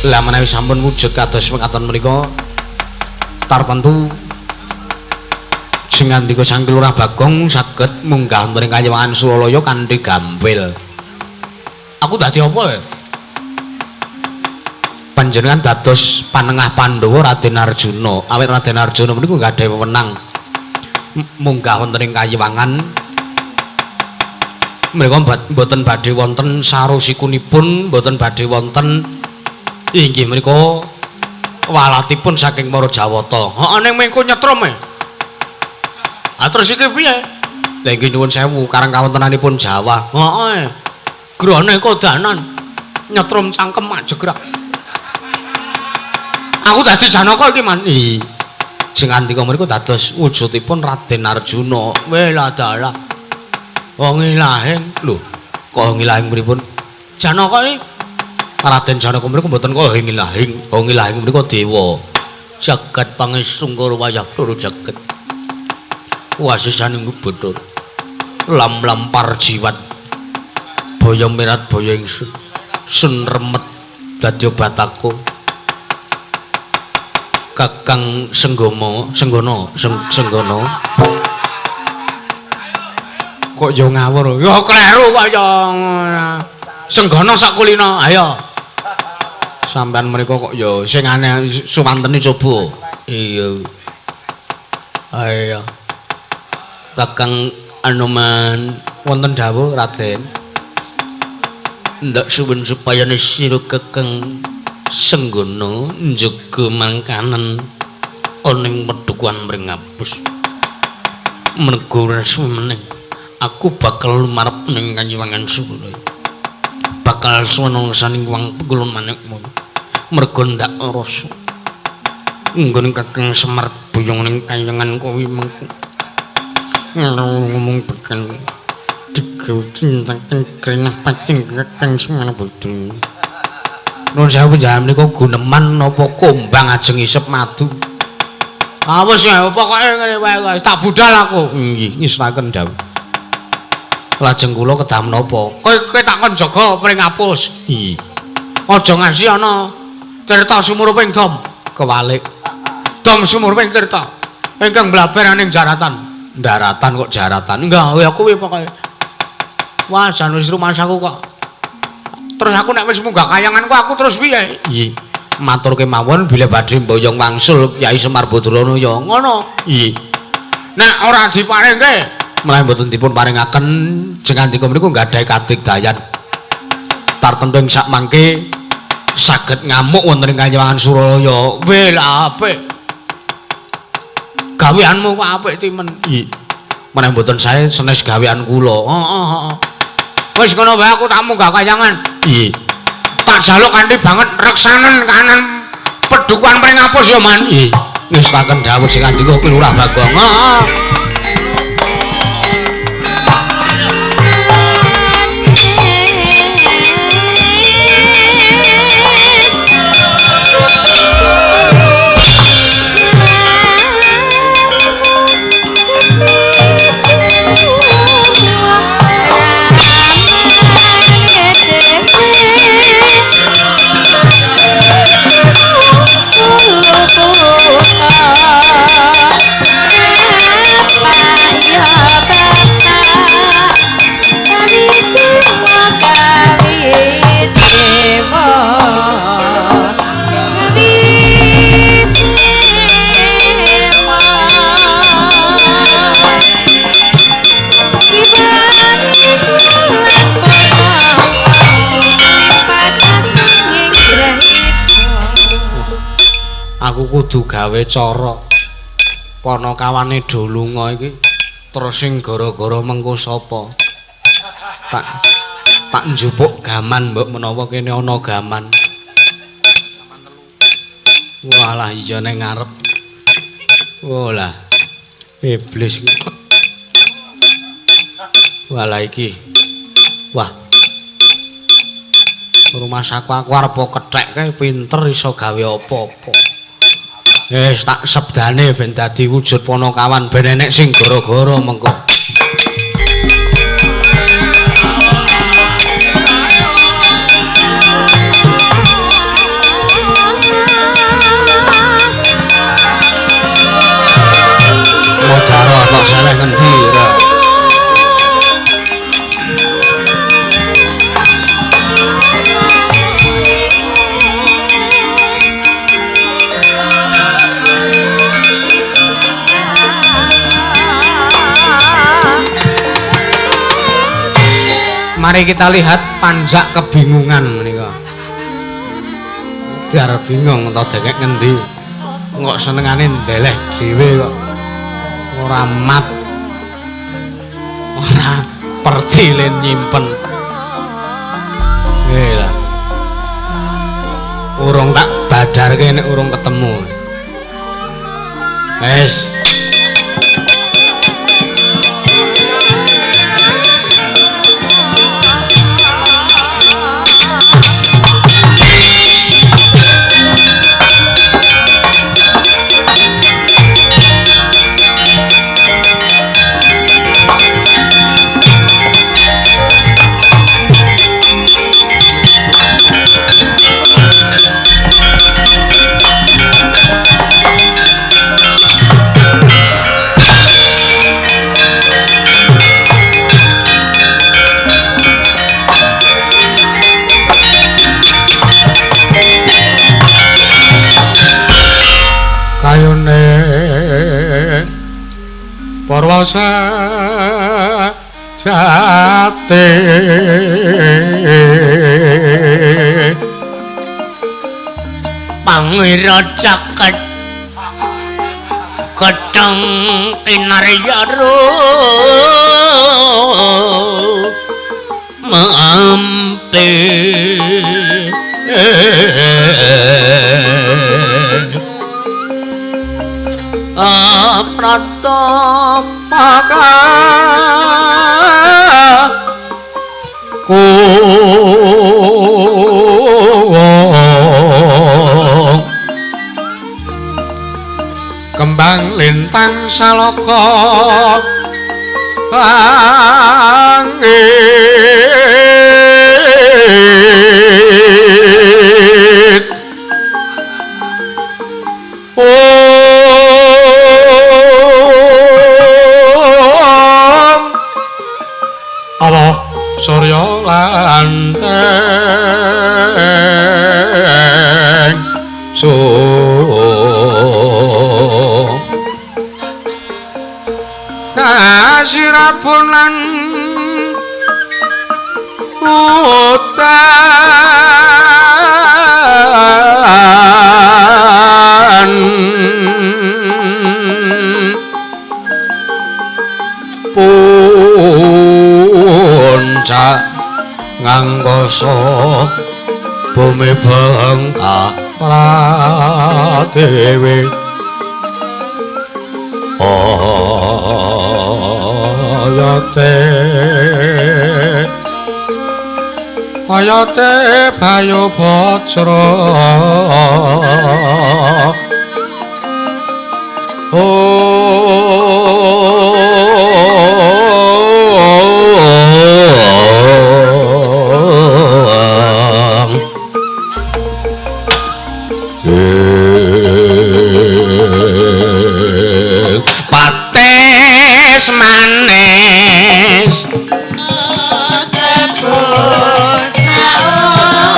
Lah menawi sampun wujud kados mekaten menika tartentu sing ngandika Sang Lurah Bagong saged munggah wonten ing Kayiwangan Suralaya kanthi gampil. Aku dadi apa ya? Panjenengan dados panengah Pandhawa Raden Arjuna. Awit Raden Arjuna menika gadhahi wewenang munggah wonten ing Kayiwangan. Menika mboten badhe wonten sarosikunipun, mboten badhe wonten inggih menika walatipun saking para Jawata. Heeh ning mengko nyetrum e. Ah terus iki piye? Lah inggih nyuwun sewu karang kawontenanipun Jawa. Heeh. Grane kodanan nyetrum cangkem majegrak. Aku dadi Janaka iki Man. Ih. Sing ngandika mriku dados wujudipun Raden Arjuna. Welah dalah. Wong ilahing lho. Kok ngilahing pripun? Janaka iki Raden Janaka mriku mboten kok ngilahing. Wong ngilahing mriku dewa. Jagat pangestungkara wayah loro jagat. Wasisaning bodho. Lam-lam parjiwat. Boyo mirat boyo ingsun. Sun remet dadi batako. Kakang Senggomo, Senggono, Senggono. Kok yo ngawur? Ya kleru kok ya. Senggono sakulina, ayo. Sampean mriku kok ya sing aneh suwantene coba. Iya. Ayo. Kakang Anoman wonten dawuh Raden. Ndak suwun supayane sira Kakang Senggono njaga mangkanen ana ing pedukuhan Mringapus. Mergo ora suwe aku bakal lumarep ning Kayiwangan Suralaya. Bakal suwana saning wang Pegulun Manikmaya. Mergo ndak rasa nggone Kakang Semar buyung ning kayangan kuwi mengko. Ngomong bekal digawe cintaken krenah pating Kakang Semar Bodho. Nuwun sewu panjenengan menika guneman napa kumbang ajeng isep madu. Ah wis ya pokoke ngene wae tak budal aku. Nggih, ngisraken dawuh. Lajeng kula kedah menapa? Kowe tak kon jaga Pringapus. Iya. Aja ngasi ana cerita sumuruping dom. Kewalik. Dom sumurwing tirta ingkang mblaber ning jaratan. Daratan kok jaratan. Gawe aku kuwi pokoke. Wah, jan wis rumasaku kok. Terus aku nek wis munggah kayanganku aku terus piye? Iya. Matur kemawon bilih badhe mboyong wangsul Kyai Semar Badrana ya ngono. Iya. Nek ora diparingke, menawi mboten dipun paringaken jengandika mriku nggadahi kadigdayan. Tartemtu ing sak mangke saged ngamuk wonten ing Kahyangan Suralaya. Weh lah apik. Gaweanmu kok apik timen. Iya. Menawi mboten sae senes gawean kula. Heeh, heeh. Wis ngono wae aku tak munggah kayangan. Iya. Tak jaluk kanthi banget reksanen kanan pedukuhan Pringapus ya, Man. Iya. Ngestaken dawuh sing andika Lurah Bagong. Heeh. Aku kudu gawe cara panakawane do lunga iki terus sing gara-gara mengko sapa. Tak njupuk gaman mbok menawa kene ana gaman. Walah iya ning ngarep. Walah iblis iki. Walah iki. Wah. Rumasaku aku arep kethek kae pinter iso gawe apa-apa. Wis tak sebdane ben dadi wujud panakawan ben enek sing gara-gara mengko. Modaro kok seleh ngendi ora? Mari kita lihat panjak kebingungan menika. Dar bingung ento dengek ngendi. Kok senengane ndeleh dhewe kok. Ora mat. Ora pertile nyimpen. Nggih lah. Urung tak badarke nek urung ketemu. Wis. Parwasa jati pangira caket gedheng kinarya mampi pratapaka kembang lintang saloka langit. Oh. Sirat punan utan puncak ngangkasa bumi bengkak pratiwi ayate ayate bayu bajra Patis manis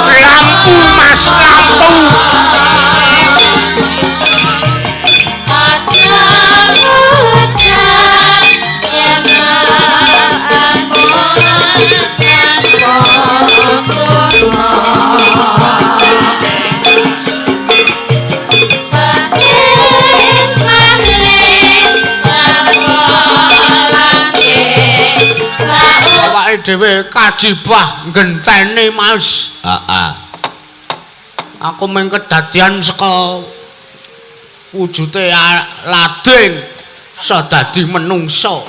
lampu mas lampu awake dhewe kajibah ngenteni Mas. Heeh. Aku mung kedadian saka wujute lading iso dadi menungsa.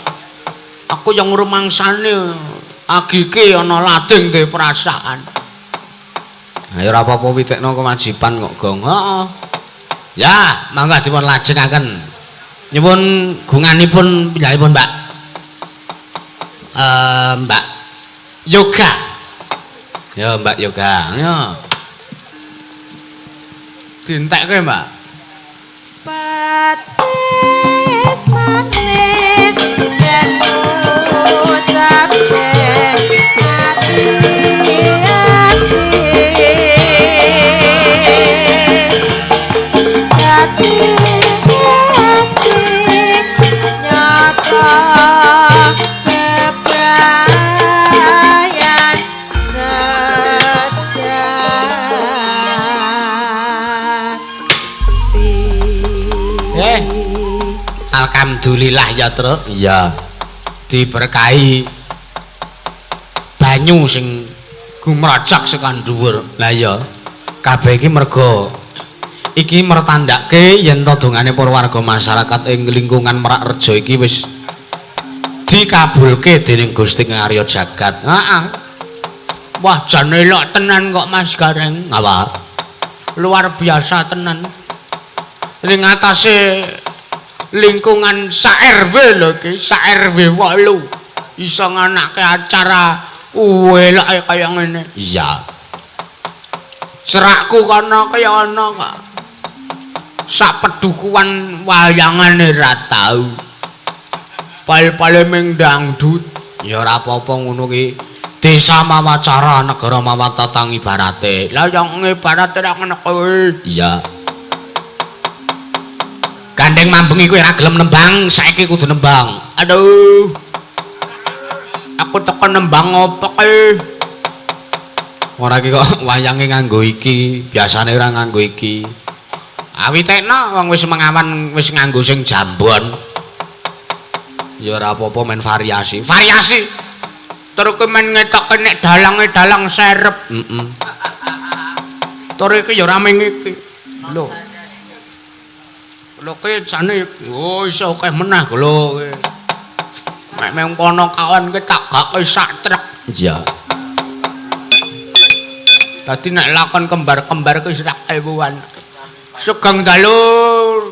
Aku yang ngrumangsane agike ana lading duwe perasaan. Ayo ora apa-apa witekno kewajiban kok, Gong. Heeh. Ya, mangga dipun lajengaken. Nyuwun gunganipun piyambakipun, Mbak. Mbak Yoga. Ya, Mbak Yoga. Ya. Dientekke, Mbak. Patis manis yen ucap sing ati-ati ati nyata bebrayan sejati. Alhamdulillah ya, Truk. Iya. Diberkahi banyu sing gumrajak sekan dhuwur. Lah iya, kabeh iki merga iki mertandake yen to dongane para warga masyarakat ing lingkungan Merak Rejo iki wis dikabulke dening Gusti Kang Arya Jagat. Heeh. Wah, jan elok tenan kok Mas Gareng. Apa? Luar biasa tenan. Ning ngatasé lingkungan sak RW lho iki, sak RW 8 iso nganake acara uweloke kaya ngene. Iya. Cerakku kono kaya ana kok. Sak pedukuhan wayangane ra tau. Pal-pale ming dangdut. Ya ora apa-apa ngono ki. Desa mawacara, negara mawatatang ibarate. Lah yang ngibarate ra ngono kuwi. Iya. Gandeng mambengi kowe ora gelem nembang, saiki kudu nembang. Aduh. Aku teko nembang opo kae? Ora iki kok wayange nganggo iki, biasane ora nganggo iki. Awitekno wong wis mengawan wis nganggo sing jambon. Ya ora apa-apa men variasi. Variasi. Terus kowe men ngetokke nek dalange dalang serep. Heeh. Tur iki ya ora ming iki. Lho. Lho kowe jane oh iso akeh meneh lho kowe. Nek meng kono kawan kowe tak gake sak trek. Iya. Dadi nek lakon kembar-kembar kuwi sak ewuan. Sugeng dalu.